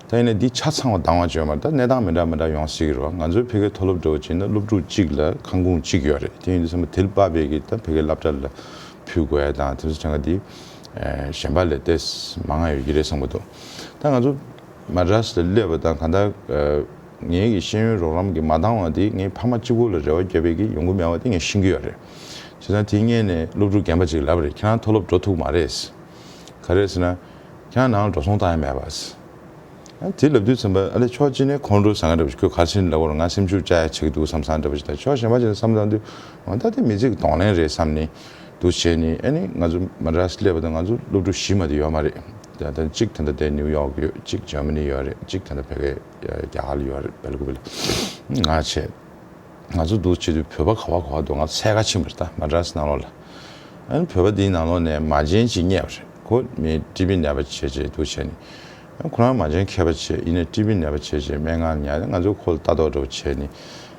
ད་ཡིན་ནའི་འདི་ཆ་ཚང་བ་འདང་བ་བྱས་ཡོད་མ་རེད། ད་གནས་སྟངས་མི་འདྲ་མི་འདྲ་ཡོང་སྲིད་ཀྱི་རེད་བ། ང་ཚོའི་ཕ་གིའི་མཐོ་སློབ་འདྲ་བོ་བྱས་ན་སློབ་ཕྲུག་གཅིག་ལ་ཁང་ཁུངས་གཅིག་ཡོད་རེད། དེ་ཡིན་དུས་ཚང་མ་དེ་ལ་དཔག་པའི་གི་ད་ཕ་གིའི་སློབ་གྲྭ་ལ་ཕུལ་དགོས་ཡ་དང་དེ་ཚོ་གྲངས་ཀ་འདི་གཞན་པ་ལས་ཏོག་ཙམ་མང་ང་ཡོད་ཀྱི་རེད་བསམ་གྱི་འདུག་ད་ང་ཚོ་མ་ཌ་རཱས་ལ་སླེབས་པ་དང་གང་ལྟར། ངའི་གི་ཤེས་ཡོན་རོགས་རམ་གྱི་མ་འདང་བ་དེ་ངའི་ཕ་མ་གཅིག་པོ་ལ་རེ་བ་བརྒྱབ་པའི་གི་ཡོང་གི་མེད་པ་དེ་ངས་ཤེས་ཀྱི་ཡོད་རེད། བྱས་ཙང་དེའི་སྔོན་ནས་སློབ་ཕྲུག་རྒན་པ་ཅིག་ལབ་པ་རེད། ཁྱེད་རང་མཐོ་སློབ་འགྲོ་ཐུབ་མ་རེད། ག་རེ་ཟེར་ན། ཁྱེད་རང་ནང་ལ་འགྲོ་སོང་བཏང་ཡ་མེད་པ། ཨ་དེ་ལབ་དུས་ཙམ་པ་ཨ་ལས་ཕྱོགས་གཅིག་ནས་ཁོང་ཁྲོ་ཟ་ང་འདྲ་པོ་ཞིག་ཁོས་ག་རེ་བྱས་ནས་ལབ་པ་རེད། ང་སེམས་ཤུགས་བཅག་ཡ་བྱེད་ཀྱི་འདུག་བསམ་བསམ་འདྲ་པོ་ཞིག་དང་ཕྱོགས་གཞན་པ་ཅིག་ནས་བསམ་བཏང་དུས་འོ་ད་དེ་མི་ཚེ་གི་གདོང་ལེན་རེད་བསམ་ནས་འདུག་བྱས་ནས་ཨ་ནི་ང་ཚོ་མ་ཌ་རཱས་སླེབས་པ་དང་ང་ཚོ་སློབ་ཕྲུག་བཞི་མ་གཏོགས་ཡོད་མ་རེད། ད་ལྟ་གཅིག་ད་ལྟ་དེ་ནིའུ་ཡོག་ཡོད། གཅིག་འཇར་མ་ནི་ཡོད་རེད། གཅིག་ད་ལྟ་ཕ་གི་རྒྱ་གར་ལ་ཡོད་རེད། སྦེལ་ཀོབ་ལ་ང་བྱས། ང་ཚོ་འདུག་བྱེད་དུས་བོད་པ་ག་བ་ག་བ་འདུག་ང་ཚོ་འཚོལ་ག་ཕྱིན་པ་རེད། ད་མ་ཌ་རཱས་ནང་ལོགས་ལ། ཨ་ནི་བོད་པ་འདིའི་ནང་ལོགས་ནས་མ་བྱན་ཅིག་རྙེད་པ་རེད། ཁོ་མི་ཊི་བི་ནད་པ་བྱས་བྱས་འདུག་བྱས་ནས། ཨ་ཁོ་རང་མ་བྱན་མཁས་པ་བྱས་ཡིན་ནའི་ཊི་བི་ནད་པ་བྱས་བྱས་སྨན་ཁང་ལ་ཉར་ནས་ང་ཚོ་ཁོ་ལ་ལྟ་རྟོག་འདྲ་པོ་བྱས་ནས།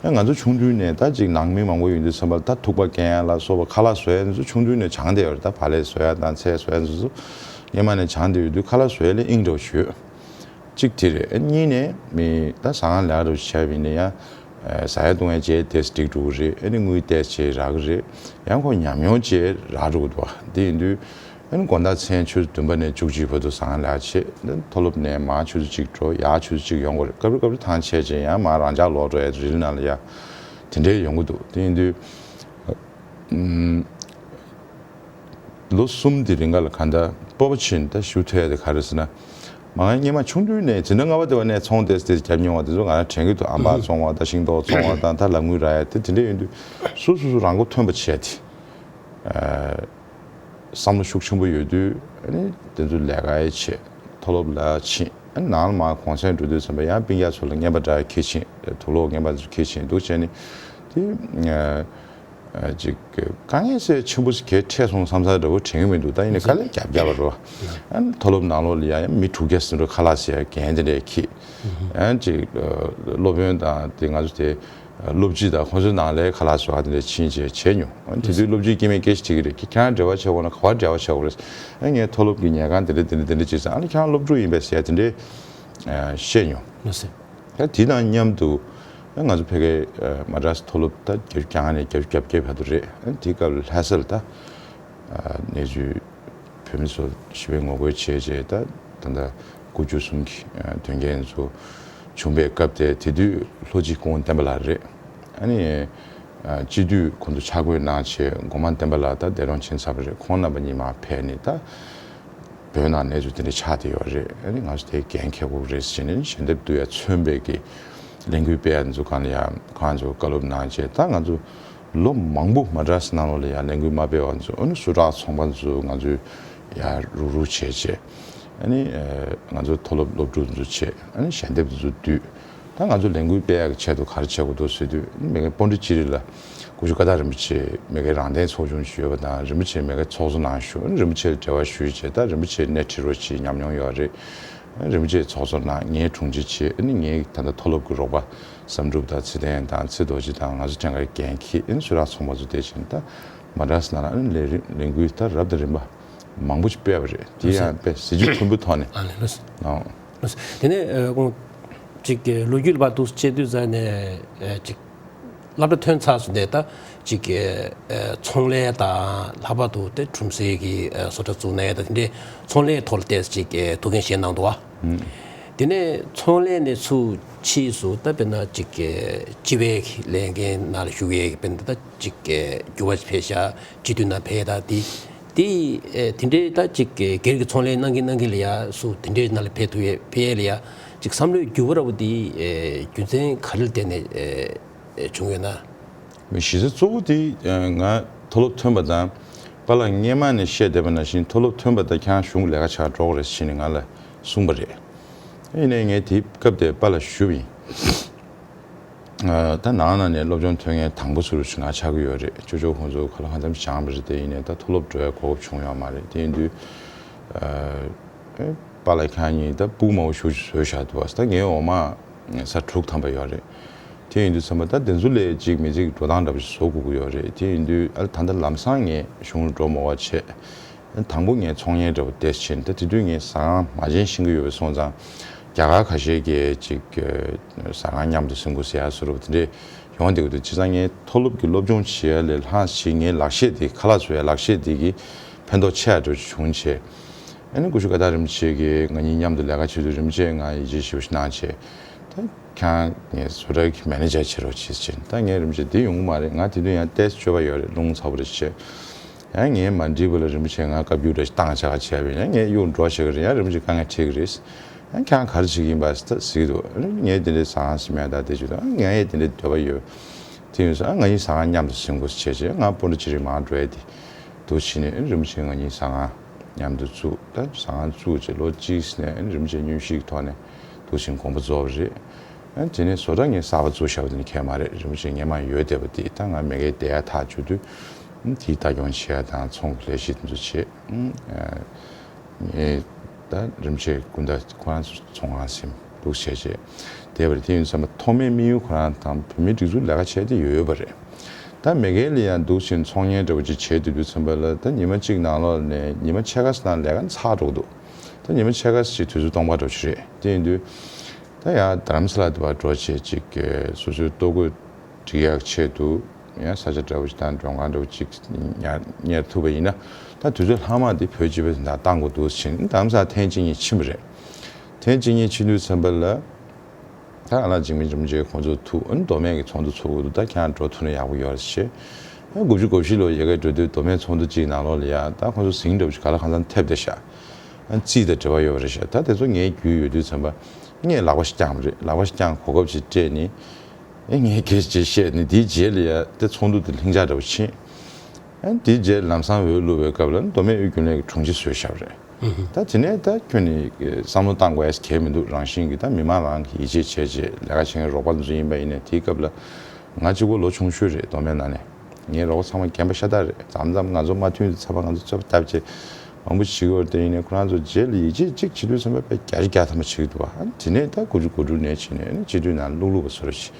ཨ་ང་ཚོ་ཆུང་དུས་ནས་ད་ཅིག་ནང་མི་མང་པོ་ཡོང་དུས་ཙམ་པ་ལ་ད་ཐུག་པ་འགན་ཡ་ལ་སོགས་པ་ཁ་ལག་བཟོ་ཡ་ཚོ་ཆུང་དུས་ནས་སྦྱངས་བསྡད་ཡོད་རེད། ད་བག་ལེབ་བཟོ་ཡ་དང་ཚལ་བཟོ་ཡ་ཚོ་ཚོ་སྔོན་མ་ནས་སྦྱངས་བསྡད་ཡོད་དུས་ཁ་ལག་བཟོ་ཡ་ལ་དབྱིངས་འདྲ་པོ་ཞིག་ཡོད། གཅིག་དེ་རེད། ཨ་གཉིས་ནས་མི་ད་ཟ་ཁང་ལས་ཀ་འདྲ་པོ་ཞིག་བྱས་པ་ཡིན་ན་ཡང་། ཨ་ཟ་ཡ་བཏུང་ཡ་བཅས་ཏོག་ཙམ་འགྲིག་འགྲོ་གི་རེད། ཨ་ནི་དངུལ་ཏོག་ཙམ་རག་གི་རེད། ཡང་ཁོ་ཉམས་མྱོང་བཅས་རག་འགྲོ་གི་འདུག་བ། དེ་ཡིན་དུས་ཨ་ནི་དགོང་དག་མཚན་ཆུ་ཚོད་བདུན་པ་ནས་བཅུ་གཅིག་བར་དུ་ཟ་ཁང་ལས་ཀ་བྱེད། ཨ་ནི་མཐོ་སློབ་ནས་མར་ཆུ་ཚོད་གཅིག་འགྲོ། ཡར་ཆུ་ཚོད་གཅིག་ཡོང་དགོས་རེད། སྐབས་རེ་སྐབས་རེ་ཐང་ཆད་བྱས་ཡང་མར་རང་འཇགས་ལོག་འགྲོ་ཡ་རི་ལི་ནང་ལ་ཡ་དེ་འདྲས་ཡོང་གི་འདུག་དེ་ཡིན་དུས་ཨམ། ལོ་གསུམ་དེ་རིང་ག་ལ་གང་ལྟར་སྤོབས་པ་ཆེ་ནས་ད་ཞུ་ཐུབ་ཡ་དེ་ག་རེ་ཟེར་ན། མ་ང་སྔོན་མ་ཆུང་དུས་ནས་འཛིན་གྲྭ་ལྔ་པ་དེ་བ་ནས་ཚོང་ཏོག་ཙམ་ཏོག་ཙམ་རྒྱབ་མྱོང་བ་དེ་ཚོ་ང་རང་དྲན་གྱི་འདུག་ཨམ་པ་བཙོང་བ་དང་ཤིང་ཏོག་བཙོང་བ་དང་ད་ལ་དངུལ་རག་ཡ་དེ་དེ་འདྲས་ཡོང་དུས་སོ་སོ་སོ་རང་མགོ་ཐོན་པ་བྱས་ཏེ། བསམ་བློ་ཤུགས་ཆེན་པོ་ཡོད་དུས་ཨ་ནི་དེ་ཚོ་ལས་ཀ་ཡ་བྱས། མཐོ་སློབ་ལ་ཕྱིན། ཨ་ནི་ནང་ལ་མར་གུང་སེང་འགྲོ་དུས་ཙམ་པ་ཡང་སྤུན་ཀྱག་ཚོ་ལ་རྔན་པ་འདྲ་ཁྱེར་ཕྱིན། དུག་ལོག་རྔན་པ་ཚོ་ཁྱེར་ཕྱིན་འདུག་བྱས་ནས་དེ། ཅིག་དཀའ་ངལ་སེ་ཆེན་པོ་ཞིག་གས་འཕྲད་སོང་བསམ་ས་འདྲ་པོ་དྲན་གྱི་མི་འདུག་ད་ཡིན་ནའི་དཀའ་ལས་རྒྱབ་རྒྱབ་པ་རེད་བ། ཨ་ནི་མཐོ་སློབ་ནང་ལོགས་ལ་ཡ་ཡང་མི་དྲུག་བརྒྱ་ཟིན་འགྲོ་ཁ་ལག་ཟ་ཡ་འགན་དེ་འདྲས་འཁྱེར། ཨ་ནི་ཅིག་སློབ་དཔོན་དང་དེ་ང་ཚོ་དེ་སློབ་སྤྱི་དང་ཁོང་ཚོའི་ནང་ལའི་ཁ་ལག་ཟ་བ་དེ་འདྲས་ཕྱིན་བྱས་བྱས་མྱོང་། ཨ་ནི་དེ་དུས་སློབ་སྤྱིའི་སྐྱེ་དམན་སྐད་ཆ་དྲིས་ཀྱི་རེད། ཁྱེད་རང་འབྲེལ་བ་བྱེད་དགོས་ན་ག་པར་འབྲེལ་བ་བྱེད་དགོས་རེད། ཨ་ངས་མཐོ་སློབ་ཀྱི་ཉལ་ཁང་དེ་འདྲས་དེ་འདྲས་དེ་འདྲས་བྱས་ཙང་། ཨ་ནི་ཁྱེད་རང་སློབ་ཕྲུག་ཡིན་པས་ཟེར་ཡ་དེ་འདྲས་བཤད་མྱོང་། ད་དེ་དང་མཉམ་དུ་ང་ཚོ་ཕ་གིའི་མ་ཌ་རཱས་མཐོ་སློབ་ད་བརྒྱད་ཅུ་གྱ་ལྔ་ནས་བརྒྱད་ཅུ་གྱ་བརྒྱད་བར་དུ་རེད། དེའི་སྐབས་ལ་ལྷ་སར་ད་གནས་ཚུལ་བོད་མི་ཚོ་ཞི་བའི་ངོ་རྒོལ་བྱས་རྗེས་ད་ད་ལྟ་དགུ་བཅུ་གསུམ་གྱི་དོན་རྐྱེན་ཚོ་བྱུང་པའི་སྐབས་དེ་དེ་དུས་ལྷོ་སྤྱི་སྐུ་ངོ་བསྟན་པ་ལགས་རེད། ཨ་ནི་སྤྱི་འཐུས་ཁོང་ཚོ་ཕྱག་བསྐོས་གནང་བྱས་སྒོ་མང་བསྟན་པ་ལགས་ད་འདས་གྲོངས་ཕྱིན་ཚར་བ་རེད། ཁོང་རྣམ་པ་གཉིས་མར་ཕེབས་ནས་ད། བོད་ནང་གནས་ཚུལ་དེ་འདྲ་ཆགས་བསྡད་ཡོད་རེད། ཨ་ནི་ང་ཚོ་དེ་འགན་འཁྱེར་དགོས་རེད་ཟེར་ནས་ཞལ་འདེབས་བསྡུ་ཡ་མཚོན་པའི་གི་ལས་འགུལ་སྤེལ་ཡ་འཛུགས་སྒང་ལ་ཡང་ཁོང་ཚོ་བཀའ་སློབ་གནང་བྱས། ད་ང་ཚོ་ལོ་མང་པོ་མ་ཌ་རཱས་ནང་ལོགས་ལ་ཡང་ལས་འགུལ་མ་སྤེལ་བ་ཚོ། ཨ་ནི་སུ་ཊར་ཚོང་པ་ཚོ་ང་ཚོས་ཡར་རུག་རུག་བྱས་བྱས། ཨ་ནི་ང་ཚོ་མཐོ་སློབ་སློབ་ཕྲུག་ཚོ་བྱས། ཨ་ནི་ཞལ་འདེབས་དེ་ཚོ་བསྡུས། ད་ང་ཚོ་ལས་འགུལ་སྤེལ་ཡག་གི་ཆེད་དུ་ག་རེ་བྱེད་དགོས་འདུག་ཟེར་དུས། མ་གི་སྤོན་ཊི་ཅི་རི་ལ་སྐུ་ཞབས་ཀ་ཏཱ་རིན་པོ་ཆེ་མ་གི་རང་བདེན་ཚོགས་ཆུང་ཞིག་ཡོད་པ་དང་། རིན་པོ་ཆེ་མ་གི་ཚོགས་གཙོ་ནང་ཞུགས། རིན་པོ་ཆེ་ལ་འབྲེལ་བ་ཞུས་བྱས། ད་རིན་པོ་ཆེ་སྣེ་ཁྲིད་རོགས་བྱེད་ཉམས་མྱོང་ཡོད་རེད། རིན་པོ་ཆེ་ཚོགས་གཙོ་ནང་ངའི་དྲུང་ཆེ་བྱས། ཨ་ནི་ངའི་ད་ལྟ་མཐོ་སློབ་ཀྱི་རོགས་པ་བསམ་གྲུབ་དང་ཚེ་བརྟན་དང་ཚེ་རྡོ་རྗེ་དང་ང་ཚོ་ཕྲན་ཁ་འགན་འཁྱེར། ཨ་ནི་སུ་ཊར་ཚོང་པ་ཚོ་དེ་བྱས་ནས་ད་མ་ཌ་རཱས་ནང་ལ་ཨ་ནི་ལས་རིམ་ལས་འགུལ་ད་རབ་དང་རིམ་པ་མང་པོ་ཞིག་སྤེལ་བ་རེད། དེ་ཡང་དཔེ་གཟི་བརྗིད་མཐོན་པོའི་ཐོག་ནས། ཨ་ལས་ལགས་སོ། ཨོ། ལགས་སོ། དེ་ནས་ཨ་ཁོང་ཅིག་ལོ་རྒྱུས་ལ་ཕར་འདུག་སེ་བྱེད་དུས་ཙ་ནས་ཨ་ཅིག་ སློབ་གྲྭ་ཐོན་ཚར་སོང་ནས་ད་ཅིག་ཨ་ཚོང་ལས་དང་ལྷག་པར་དུ་དེ་ཁྲོམ་སའི་གི་ཨ་བཟོ་གྲྭ་བཙུགས་ནས་ད་དེ་འདྲའི་ཚོང་ལས་ཐོག་ལ་ཏོག་ཙམ་ཅིག་ཨ་ཐུགས་འགན་བཞེས་གནང་འདུག་བ། དེ་ནས་ཚོང་ལས་ནས་ཚུར་ཕྱིས་སུ་ད་དཔེར་ན་ཅིག་ཨ་སྤྱི་པའི་ལས་འགན་ནང་ལ་ཞུགས་ཡས་དཔེར་ན་ད་ཅིག་ཨ་འགྱུར་བ་ཕེབས་ཤག་སྤྱི་འཐུས་ནང་ཕེབས་ད་དེ་དེ་ཨ་དེ་འདྲའི་ད་ཅིག་ཨ་སྒེར་གྱི་ཚོང་ལས་གནང་གིན་གནང་གིན་ལ་ཡ་སུ་དེ་འདྲའི་ནང་ལ་ཕེབས་ཐུབ་ཡས་ཕེབས་ཡས་ལ་ཡ་ཅིག་བསམ་བློའི་འགྱུར་བ་འདྲ་བོ་དེ་ཨ་རྒྱུ་མཚན་ག་རེ་ལ་བརྟེན་ནས་ཨ་ཨེ་བྱུང་ཡོད་ན། མི་གཞི་རྩ་གཙོ་བོ་དེ་ཨེ་ང་མཐོ་སློབ་ཐོན་པ་དང་། པཱ་ལགས་སྔས་མ་ནས་བཤད་བསྡད་པ་ནང་བཞིན་མཐོ་སློབ་ཐོན་པ་དང་ཁྱེད་རང་གཞུང་གི་ལས་ཀ་བྱ་འགྲོ་དགོས་རེད་ཟེར་ནས་ང་ལ་གསུངས་པ་རེད། ཡིན་ནའི་ངས་དེ་སྐབས་དེར་པཱ་ལགས་ཞུས་པ་ཡིན། ཨ་ད་ནང་ན་ནས་སློབ་སྦྱོང་ཐོན་མཁན་དང་པོ་ཚུར་ང་ཆགས་ཀྱི་ཡོད་རེད། ཅོ་ཅོ་ཁོང་ཚོ་ག་ལ་གང་འཚམ་སྦྱངས་པ་རེད་དེ། ཡིན་ནའི་ད་མཐོ་སློབ་འགྲོ་ཡ་གོ་སྐབས་བྱུང་ཡོད་མ་རེད། དེ་ཡིན་དུས་ཨ་པཱ་ལགས་ཁྱེད་གཉིས་ད་སྤུ་གུ་མང་པོ་ཞིག་བཟོས་བཞག་འདུག་བ། ད་ངའི་འོག་མ་ས་དྲུག་ཐམ་པ་ཡོད་རེད། དེ་ཡིན་དུས་ཚང་མ་ད་དེ་ཚོ་ལས་ཅིག་མི་ཚེ་གི་འགྲོ་སྟངས་འདྲ་པོ་ཞིག་བཟོ་དགོས་ཀྱི་ཡོད་རེད། དེ་ཡིན་དུས་ཨ་ད་ལྟ་ལམ་སང་ངས་གཞུང་ལ་འགྲོ་མ་བ་བྱས། དང་པོ་ངས་ཚོང་གཉེར་འདྲ་པོ་ཏོག་ཙམ་བྱས་ནས། ད་དེ་དུས་ངས་ཟ་ཁང་མ་བྱིན་ཤེས་ཀྱི་ཡོད་པ་སོང་ཙང་། རྒྱ་གར་ཁ་ཤས་ཀྱིས་ཅིག་ཟ་ཁང་མཉམ་དུ་ཟིན་དགོས་ཟེར་ཡ་བཟོ་འདྲ་པོ་དེ་འདྲས་ཡོང་བསྡད་ཀྱི་འདུག་བྱས་ཙང་ངས་མཐོ་སློབ་ཀྱི་སློབ་སྦྱོང་བྱེད་ཡ་ལས་ལྷག་ཅིག་ངའི་ལག་ཤེས་དེ། ཁ་ལག་བཟོ་ཡ་ལག་ཤེས་དེ་གིས་ཕན་ཐོགས་ཆེ་བ་འདྲ་པོ་ཅིག་བྱུང་བྱས། ཨ་ནི་སྐུ་ཞབས་ཀ་ཏ་རིན་པོ་ཆེ་གིས་ང་གཉིས་མཉམ་དུ་ལས་ཀ་བྱེད་དུས་རིན་པོ་ཆེས་ང་ཡིད་ཆེས་ཞེ་པོ་ཞིག་གནང་བྱས། ད་ཁྱེད་རང་ངའི་བཟོ་གྲྭ་གི་མེ་ནེ་ཇར་བྱེད་རོགས་བྱེད་ཟེར་བྱས། ད་ངས་རིན་པོ་ཆེ་འདི་ཡོང་གི་མ་རེད། ང་དེ་དུས་ཡང་ཏོག་ཙམ་སྤྱོད་པ་ཡོད་རེད། རླུང་ཚ་པོ་རེད་བྱས། ཡང་ངས་མ་འགྲིག་པ་ལ་རིན་པོ་ཆེས་ང་བཀའ་བཀྱོན་འདྲ་ཞིག་བཏང་བྱ་ག་བྱས་པ་ཡིན་ན། ངས་གཡུག་འགྲོ་བྱེད་ཀྱི་རེད། ཡང་རིན་པོ་ཆེས་དཀའ་ངལ་འཕྲད་ཀྱི་རེད། ཡང་ཁྱེད་རང་ག་རེ་བྱེད་ཀྱི་ཡིན་པ་ཟེར་ད་ཟེར་གྱི་འདུག་ངས་དེ་འདྲའི་ཟ་ཁང་ཟིན་མེད། ད་དེ་བྱེད་དུས་ང་ཡང་དེ་འདྲའི་འདོད་པ་ཡོད། དེ་ཡིན་ཙང་ང་གཉིས་ཟ་ཁང་མཉམ་དུ་ཟིན་དགོས་ཟེར་བྱས་བྱས། ང་སྤུན་ཟླ་ཅིག་རེད་མ་འགྲོ་ཡ་དེ་འདུག་བྱས་ནས་རིན་པོ་ཆེས་ང་གཉིས་ཟ་ཁང་མཉམ་དུ་བཙུགས། ད་ཟ་ཁང་བཙུགས་བྱས་ལོ་གཅིག་ཟིན་ནས་རིན་པོ་ཆེས་མཉམ་ཞུགས་ཀྱི་ཐོག་ནས་འདུག་བྱས་དགོངས་པ་རྫོགས་པ་རེད། ཨ་དེ་ནས་བཟོ་གྲྭ་ངས་གསར་པ་བཙུགས་བཞག་པ་དེ་ནི་ཁྱད་མ་རེད། རིན་པོ་ཆེ་སྔས་མ་ཡོད་བསྡད་པ་དེ། ད་ང་མ་གིར་བསྡད་ཡ་ཐག་ཆོད་དུས་དེའི་ལྟ་སྐྱོང་བྱེད་ཡ་དང་ཚོང་གི་ལས་གཞི་དེ་ཚོ་བྱེད། ཨ་ངས་ད་རིན་པོ་ཆེ་སྐུ་ཟླ་ཁོ་རང་ཚོ་ཚོང་ཁང་ཟིན་འདུག་བྱས་བྱས་བསྡད་པ་རེད། དེ་ཡིན་ཙང་མ་ཐོག་མའི་དམིགས་ཡུལ་ཁོ་རང་དང་བོད་མིའི་སྒྲིག་འཛུགས་ལས་ཀ་བྱས་དེ་ཡོད་ཡོད་པ་རེད། ད་མ་གིར་ལ་ཡང་འདུག་བྱས་ཚོང་གཉེར་འདྲ་པོ་ཅིག་བྱས་དུས་དུས་ཙམ་པ་ལ། ད་ཉི་མ་གཅིག་ནང་ལོགས་ནས་ཉི་མ་ཕྱེད་ཀ་ཙམ་ནང་ལས་ཀ་ཚར་འགྲོ་གི་འདུག་ད་ཉི་མ་ཕྱེད་ཀ་ཙམ་ཅིག་དུས་ཚོད་སྟོང་པ་འདྲ་པོ་ཅིག་རེད། དེ་ཡིན་དུས་ད་ཡང་རྡ་རམ་ས་ལ་དུ་བ་འགྲོ་བྱས་ཅིག་སོ་སོའི་ལྟོ་གོས་སྒྲིག་ཡག་ཆེད་དུ་ཡང་ས་ཆ་འདྲ་པོ་ཅིག་དང་མགྲོན་ཁང་འདྲ་པོ་ཅིག་ཉར་ཉར་ཐུབ་པ་ཡིན་ན། ད་དུས་ཚོད་ལྷག་མ་དེ་བོད་སྤྱི་པའི་དོན་དག་བཏང་དགོས་འདུག་ཟེར་ནས་རྡ་རམ་ས་ལ་ཐེངས་གཅིག་གཉིས་ཕྱིན་པ་རེད། ཐེངས་གཅིག་གཉིས་ཕྱིན་དུས་ཙམ་པ་ལ། ད་ཨ་ལགས་འཇིགས་མེད་རིན་པོ་ཆེ་ཁོང་ཚོ་ཐུག་ཨ་ནི་མདོ་སྨད་ཀྱི་ཚོགས་འདུ་ཚོགས་ཀྱི་འདུག་ད་ཁྱེད་རང་འགྲོ་ཐུབ་ན་ཡག་པོ་ཡོད་རེད་ཟེར། ཨ་དགུ་བཅུ་གོ་བཞི་ལོ་ཡ་གིར་འགྲོ་དུས་མདོ་སྨད་ཚོགས་འདུ་གཅིག་ནང་ལོགས་ལ་ཡ་ད་ཁོང་ཚོ་ཟིང་འདྲ་པོ་ཞིག་ག་ལ་གང་འཚམ་ཐེབས་བསྡད་ཤག་ཨ་རྩིས་དང་འབྲེལ་བ་ཡོད་པ་རེད་ཤག་ད་དེ་ཚོ་ངའི་རྒྱུས་ཡོད་དུས་ཙམ་པ་ངས་ལག་པ་ཞིག་བརྐྱངས་པ་རེད། ལག་པ་ཞིག་བརྐྱངས་གོ་སྐབས་ཅིག་སྤྲད་ནས། ཨེ་ངས་སྐད་ཆ་བཤད་ནས་དེའི་རྗེས་ལ་ཡ་དེ་ཚོགས་འདུ་དེ་ལྷིང་འཇགས་འདྲ་པོ་ཕྱིན། ཨེ་དེའི་རྗེས་ལམ་སང་འོས་བླུགས་པའི་སྐབས་ལ་མདོ་སྨད་དབུས་རྒྱུན་ལས་ཀྱི་དྲུང་ཆེ་བཟོས་བཞག་པ་རེད། ད་དེ་ནས་ད་ཁྱོན་ནས་བསམ་བློ་བཏང་དགོས་ཡ་གལ་མི་འདུག་རང་བཞིན་གྱིས་ད་མི་མང་རང་གིས་ཡིད་ཆེས་བྱས་བྱས་ལས་ཀ་བྱེད་མཁན་རོགས་པ་ཚོ་ཡིན་པ་ཡིན་ནའི། དེའི་སྐབས་ལ་ང་གཅིག་པོ་ལོ་ཆུང་ཤོས་རེད་མདོ་སྨད་ནང་ནས། ངའི་རོགས་པ་ཚང་མ་རྒན་པ་ཤ་སྟག་རེད། མཚམས་མཚམས་ང་ཚོ་མ་མཐུན་དུས་ཚབ་པ་ང་ཚོ་ཚབ་པ་བཏབ་བྱས་མང་པོ་བྱེད་ཀྱི་ཡོད་རེད། དེ་ཡིན་ནའི་ཁོ་རང་ཚོ་རྗེས་ལ་ཡིད་ཆེས་གཅིག་བྱེད་དུས་ཙམ་པ་དཔེ་བརྒྱ་ཆ་བརྒྱ་ཐམ་པ་བྱེད་ཀྱི་འདུག་བ། དེ་ནས་ད་དགུ་བཅུ་གོ་དྲུག་ནས་བྱས་ནས་སྤྱི་འཐུས་ནང་བླུགས་བླུགས་པ་བཟོ་འདྲ་ཞིག་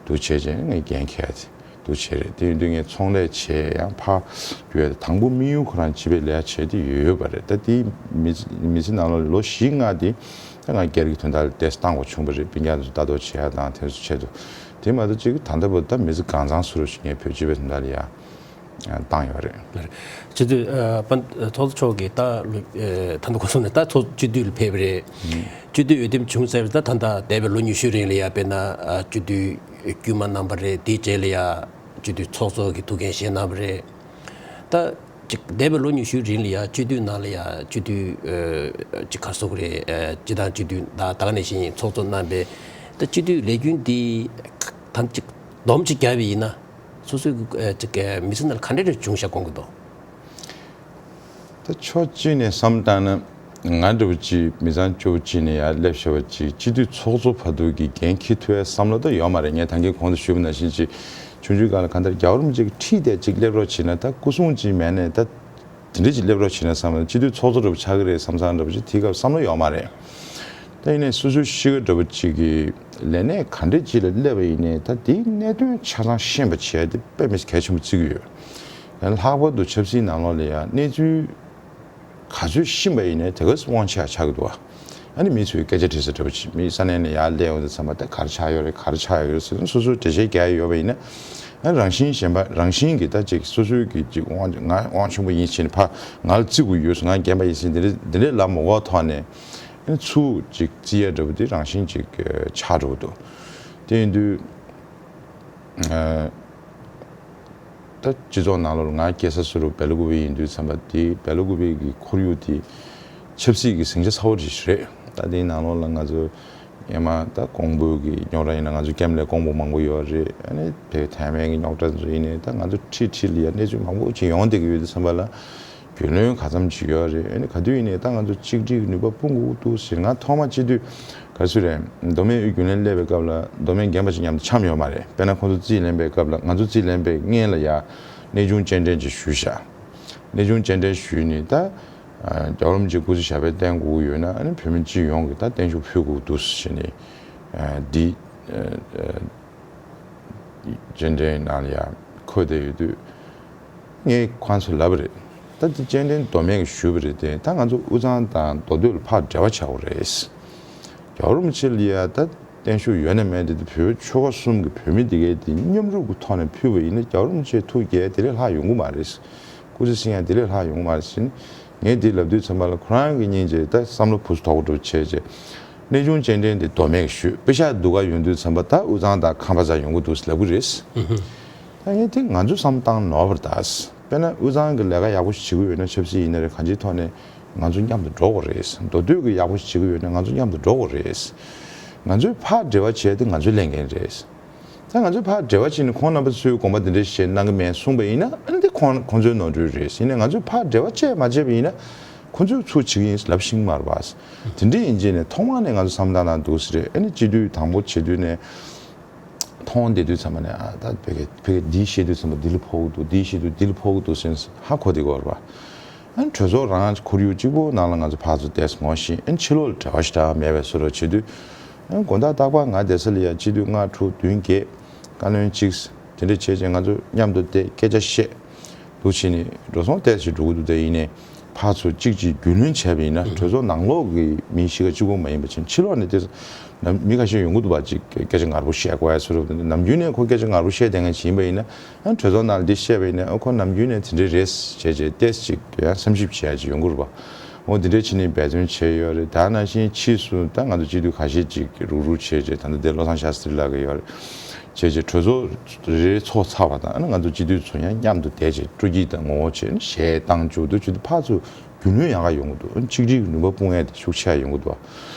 འདུག་བྱས་བྱས་ངས་འགན་འཁྱེར་ཡ་དེ་འདུག་བྱས་རེད། དེ་ཡིན་དུས་ངས་ཚོང་ལས་བྱས་ཡང་ཕར་ཡོད། དང་པོ་དམིགས་ཡུལ་ཁོ་རང་སྤྱི་པའི་ལས་བྱས་དེ་ཡོད་ཡོད་པ་རེད། ད་དེའི་མི་མི་ཚེ་ནང་ལོགས་ལོ་བཞི་ལྔ་དེ་ད་ང་སྒེར་གྱི་དོན་དག་ལ་ཏོག་ཙམ་བཏང་དགོས་བྱུང་བ་རེད། སྤུན་ཀྱག་ཚོ་ལྟ་རྟོག་བྱེད་ཡ་དང་དེ་ཚོ་ཆེད་དུ། དེ་མ་གཏོགས་ཅིག་ད་ལྟ་བར་ད་མི་ཚེ་གང་ཚང་བཟོ་འདྲ་ཞིག་ངས་བོད་སྤྱི་པའི་དོན་དག་ལ་ཡ་བཏང་ཡོད་རེད། སྤྱི་འཐུས་ཨ་པ་ཚོགས་གཙོ་མཆོག་གིས་ད་ལོ་ཨ་ད་ལྟ་གོ་སོང་ནས་ད་ཚོགས་སྤྱི་འཐུས་ལ་ཕེབས་པ་རེད། སྤྱི་འཐུས་འོས་འདེམས་བྱུང་ཚར་བ་ད་ད་ལྟ་འདས་པའི་ལོ་ཉི་ཤུའི་རིང་ལ་ཡ་དཔེར་ན་ཨ་སྤྱི་འཐུས་དཀྱུས་མ་གནང་བ་རེད། དེའི་རྗེས་ལ་ཡ་སྤྱི་འཐུས་ཚོགས་གཙོ་གི་ཐུགས་འགན་བཞེས་གནང་བ་རེད། ད་ཅིག་འདས་པའི་ལོ་ཉི་ཤུའི་རིང་ལ་ཡ་སྤྱི་འཐུས་ནང་ལ་ཡ་སྤྱི་འཐུས་ཨ་ཅིག་ག་རེ་ཟེར་དགོས་རེད། ཨ་སྤྱི་བཏང་སྤྱི་འཐུས་ད་ད་ག་ནང་བཞིན་ཚོགས་གཙོ་གནང་བའི་ད་སྤྱི་འཐུས་ལས་རྒྱུན་འདི་ད་ཅིག་སྡོམ་ཅིག་བརྒྱབ་པ་ཡིན་ན། སོ་སོའི་ཨ་ཅིག་ཨ་མི་ཚེ་ནང་ལ་ག་འདྲ་འདྲ་བྱུང་ཤག་དགོངས་ཀྱི་འདུག་ད་ཕྱོགས་གཅིག་ནས་བསམ་བཏང་ན། ང་འདྲ་བོ་ཅིག་མི་ཚང་སྐྱོ་བོ་གཅིག་ནས་ཡར་སླེབས་བཞག་པ་ཅིག་སྤྱི་འཐུས་ཚོགས་གཙོ་བར་དུ་གི་འགན་འཁྱེར་ཐུབ་ཡའི་བསམ་བློ་ད་ཡོད་མ་རེད། ངས་ད་གིན་གོང་དུ་ཞུས་པ་ནང་བཞིན་ཅིག་ཆུང་ཆུང་སྒང་ལ་གང་ལྟར་རྒྱལ་བ་རིན་པོ་ཆེ་གིས་ཁྲིད་དེ་ཅིག་སླེབས་རོགས་བྱས་ན། ད་སྐུ་སྲུང་ཅིག་མེད་ནས་ད་དེ་འདྲ་ཅིག་སླེབས་རོགས་བྱས་ན་བསམ་ན། སྤྱི་འཐུས་ཚོགས་གཙོ་འདྲ་བོ་ཆགས་ཀྱི་རེད་བསམ་བསམ་འདྲ་བོ་ཅིག་དེའི་སྐབས་བསམ་བློ་ཡོད་མ་རེད། ད་ཡིན་ནའི་སོ་སོའི་གཤིས་ཀ་འདྲ་བོ་ཅིག་གིས་ལས་གནས་ག་འདྲ་ཅིག་ལ་སླེབས་པ་ཡིན་ནའི་ད་དེའི་གནད་དོན་ཆ་ཚང་ཤེས་པ་བྱས་ཏེ་དཔེ་མི་སྲིད་གལ་ཆེན་པོ་བརྩི་གི་ཡོད། ཡང་ལྷག་པར་དུ་ཆབ་སྲིད་ནང་ལོགས་ལ་ཡང་གནས་ཚུལ་ག་ཚོད་ཤེས་པ་ཡིན་ནའི་དེ་ག་ཚོད་དབང་ཆ་ཆགས་ཀྱི་འདུག་བ། ཨ་ནི་མི་ཚོས་སྐད་ཆ་དྲིས་ས་འདྲ་པོ་ཅིག་མི་ས་གནས་ནས་ཡར་སླེབས་ཡོང་དུས་ཙམ་པ་ད་ག་རེ་ཆགས་ཡོད་རེད། ག་རེ་ཆགས་ཡོད་རེད་ཟེར་ན་སོ་སོའི་འགྲེལ་བཤད་རྒྱག་ཡོད་པ་ཡིན་ན། ཨ་རང་བཞིན་གཞན་པ་རང་བཞིན་གྱིས་ད་ཅིག་སོ་སོའི་གི་ཅིག་དབང་ང་དབང་ཆེན་པོ་ཡིན་ཞེས་ནས་ཕ་ང་ལ་བརྩི་དགོས་ཡོད་ཟེར། ང་རྒན་པ་ཡིན་ཟེར་འདི་འདྲ་འདི་འདྲའི་ལབ་མ་དགོས་ཐོག་ནས། ཨ་ནི་ཚུར་ཅིག་བརྩི་ཡ་འདྲ་པོ་དེ་རང་བཞིན་ཅིག་ཆགས་འགྲོ་གི་འདུག་དེ་ཡིན་དུས། ཨ། ད་སྤྱི་ཚོགས་ནང་ལོགས་ལ་ང་སྐྱེས་ས་སུ་རུ་སྦེ་ལ་ཀུ་པེ་ཡིན་དུས་ཙམ་པ་དེ་སྦེ་ལ་ཀུ་པེ་གི་ཁོར་ཡུག་དེ་ཆབ་སྲིད་ཀྱི་ཟིང་ཆ་ཚ་བོ་ཞིག་རེད། ད་དེའི་ནང་ལོགས་ལ་ང་ཚོ་ཡ་མ་ད་ཀོང་པོ་གི་རྙོག་དྲ་ཡིན་ན་ང་ཚོ་ཀེམ་ལ་ཀོང་པོ་མང་པོ་ཡོད་རེད། ཨ་ནི་བོད་ཐའེ་མན་གི་རྙོག་དྲ་ཚོ་ཡིན་ནའི་ད་ང་ཚོ་ཁྲིད་ཁྲིད་ལ་ཡ་གནས་ཚུལ་མང་པོ་ཅིག་ཡོང་བསྡད་ཀྱི་ཡོད་དུས་ཙམ་པ་ལ། རྒྱུས་ལོན་ག་ཙམ་ཅིག་ཡོད་རེད། ཨ་ནི་ག་དུས་ཡིན་ནའི་ད་ང་ཚོ་གཅིག་སྒྲིལ་གྱི་ནུས་པ་སྤུངས་དགོས་འདུག་ཟེར། ང་ཐོག་མ་སྤྱི་འཐུས་ག་ཚོད་རེད། མདོ་སྨད་དབུས་རྒྱུན་ལས་སླེབས་པའི་སྐབས་ལ་མདོ་སྨད་རྒན་པ་ཅིག་མཉམ་དུ་འཆམ་ཡོད་མ་རེད། དཔེར་ན་ཁོང་ཚོ་རྩིས་ལེན་པའི་སྐབས་ལ་ང་ཚོ་རྩིས་ལེན་པའི་སྔན་ལ་ཡ་གནས་ཆུང་སྤྱན་འདྲེན་ཅིག་ཞུས་བཞག་གནས་ཆུང་སྤྱན་འདྲེན་ཞུས་ནས་ད་རྒྱལ་བ་རིན་པོ་ཆེ་སྐུ་ཚེ་ཞབས་པད་བརྟན་དགོས་ཀྱི་ཡོད་ན། ཨ་ནི་བོད་མི་སྤྱི་ཡོངས་ཀྱིས་ད་བརྟན་བཞུགས་ཕུལ་དགོས་འདུག་ཟེར་ནས་འདི། སྤྱན་འདྲེན་ནང་ལ་ཡང་འཁོད་བསྡད་ཡོད་དུས། ངས་ཁོང་ཚོ་ལབ་པ་རེད། ད་ལྟ་སྤྱན་འདྲེན་མདོ་སྨད་ཀྱིས་ཞུས་པ་རེད་དེ། ད་ང་ཚོ་དབུས་གཙང་དང་མདོ་སྟོད་ལ་ཕར་འབྲེལ་བ་བྱ་དགོས་རེད། རྒྱལ་བ་རིན་པོ་ཆེ་ལ་ཡ་ད་བརྟན་བཞུགས་ཡོད་ན་མེད་དེ་དེ་བོད་ཆོལ་ཁ་གསུམ་གྱི་བོད་མི་དེ་གའི་དེ་མཉམ་རུབ་ཀྱི་ཐོག་ནས་ཕུལ་བ་ཡིན་ན་རྒྱལ་བ་རིན་པོ་ཆེའི་ཐུགས་དགྱེས་དེ་ལས་ལྷག་ཡོང་གི་མ་རེད། སྐུ་ཚེ་བསྲིང་ཡ་དེ་ལས་ལྷག་ཡོང་གི་མ་རེད་ཟེར་ནས། ངས་འདི་ལབ་དུས་ཙམ་པ་ལ་ཁོ་རང་གི་སྙིང་རྗེ་ད་བསམ་བློ་བུ་སུ་དོག་པོ་འགྲོ་བྱས་བྱས། གནས་ཆུང་སྤྱན་འདྲེན་དེ་མདོ་སྨད་ཀྱིས་ཞུས། པེ་ཤག་སྡུག་ག་ཡོང་དུས་ཙམ་པ་ད་དབུས་གཙང་དང་ཁམས་པ་ཚ་ཡོང་གི་འདུག་ལབ་གི་རེད། ད་ངས་དེ་ང་ཚོས་བསམ་བཏང་ནོར་བ་རེད་ད། དཔེར་ན་དབུས་གཙང་གི་ལས་ཀ་ཡག་པོ་ཞིག་བྱེད་ཀྱི་ཡོད་ན་ཆབ་སྲིད་ཡིན་ན་རེད། གང་ཅིའི་ཐོག་ནས་ང་ཚོ་མཉམ་དུ་འགྲོ་དགོས་རེད། མདོ་སྟོད་ཀྱི་ཡག་པོ་ཞིག་བྱེད་ཀྱི་ཡོད་ན་ང་ཚོ་མཉམ་དུ་འགྲོ་དགོས་རེད། ང་ཚོའི་ཕར་འབྲེལ་བ་བྱས་ཏེ་ང་ཚོའི་ལས་འགན་རེད། ད་ང་ཚོས་ཕར་འབྲེལ་བ་བྱས་ནས་ཁོང་རྣམ་པ་ཚོས་དགོངས་པ་འདི་འདྲ་བཞེས་གནང་གི་མེད་གསུངས་པ་ཡིན་ན། ཨ་ནི་འདི་ཁོང་ཁོང་ཚོའི་ནོར་འཁྲུལ་རེད། ཡིན་ནའི་ང་ཚོས་ཕར་འབྲེལ་བ་བྱས་མ་བྱས་པ་ཡིན་ན་ཁོང་ཚོས་ཚུར་བྱེད་ཀྱི་ཡིན་ལབ་ཤེས་ཀྱི་མ་རེད་པ། དེ་འདྲ་ཡིན་བྱས་ནས་ཐོག་མ་ནས་ང་ཚོ་བསམ་བློ་བཏང་ན་འདུག་ཟེར་རེད། ཨ་ནི་སྤྱི་འཐུས་དང་པོ་བྱེད་དུས་ནས་མཐོང་བསྡད་དུས་ཙམ་པ་ནས། ཨ་ད་བོད་སྐད་བོད་སྐད་འདི་བཤད་དུས་ཙམ་པ་འདི་ལ་ཕོག་གི་འདུག་འདི་བཤད་དུས་འདི་ལ་ཕོག་གི་འདུག་ཟེར་ནས་ཧ་གོ་བསྡད་ཀྱི་ཡོད་རེད་པ། ཨ་ནི་གྲོས་ཚོགས་རང་ཁོར་ཡུག་གཅིག་པོ་ནང་ལ་ང་ཚོ་ཕར་ཚུར་བལྟས་ངོ་ཤེས། ཨ་ནི་ཕྱི་ལོགས་ལ་འབྲེལ་བ་ཞེ་དྲག་མེད་པའི་བཟོ་འདྲ་བྱེད་དུས། ཨ་ནི་དགོང་དག་རྟག་པར་ང་བསྡད་ས་ལ་ཡ་སྤྱི་འཐུས་ལྔ་དྲུག་བདུན་བརྒྱད། བཀའ་བློན་གཅིག་དེ་འདྲ་བྱས་བྱས་ང་ཚོ་མཉམ་དུ་བསྡད་སྐད་ཆ་བཤད། འདུག་བྱས་ནས་འགྲོ་སོང་ཏོག་ཙམ་འགྲོ་གི་འདུག་དེ་ཡིན་ནའི་ཕར་ཚུར་གཅིག་གཅིག་རྒྱུས་ལོན་བྱས་པ་ཡིན་ན་གྲོས་ཚོགས་ནང་ལོགས་ཀྱི་མི་གཤིས་ཀ་གཅིག་པོ་མ་ཡིན་པ་བྱས། ཕྱི་ལོགས་ནས་དེ་ནམ་མི་ཁ་ཤས་ཡོང་གི་འདུག་པ། ཅིག་སྐད་ཆ་ངར་པོ་བཤད་དགོས་ཡ་བཟོ་འདྲ། ནམ་རྒྱུན་ནས་ཁོ་སྐད་ཆ་ངར་པོ་བཤད་བསྡད་མཁན་ཞིག་ཡིན་པ་ཡིན་ན། ཨ་གྲོས་ཚོགས་ནང་ལ་འདི་བཤད་པ་ཡིན་ན། ཨ་ཁོ་ནམ་རྒྱུན་ནས་དེ་འདྲ་རེད་བྱས་བྱས་ཏོག་ཙམ་ཅིག་ཡང་བསམ་ཞིབ་བྱེད་ཡ་ཅིག་ཡོང་གི་རེད་པ། འོ་འདི་འདྲ་བྱས་ནས་འབད་བརྩོན་བྱས་ཡོད་རེད། ད་ནང་བཞིན་ཕྱིས་སུ་ད་ང་ཚོ་སྤྱི་འཐུས་ཁ་ཤས་ཅིག་རུག་རུག་བྱས་བྱས། ད་ལྟ་དེ་བློ་བཟང་ཤཱསྟྲི་ལགས་ཀྱི་ཡོད་རེད། བྱས་བྱས་གྲོས་ཚོགས་རེ་རེ་ཚོགས་ཚར་བ་དང་། ཨ་ནི་ང་ཚོ་སྤྱི་འཐུས་ཚོ་ཡང་མཉམ་དུ་བསྡད་བྱས་སྤྲོ་སྐྱིད་དང་ངོ་བོ་བྱས་ནས་གཞས་བཏང་བཅུག་འདུག་བྱས་དུས་ཕར་ཚུར་རྒྱུས་ལོན་ཡག་ག་ཡོང་གི་འདུག་ཨ་ནི་གཅིག་སྒྲིལ་གྱི་ནུས་པ་སྤུངས་ཡས་དེ་ཤུགས་ཆེ་ཡོང་གི་འདུག་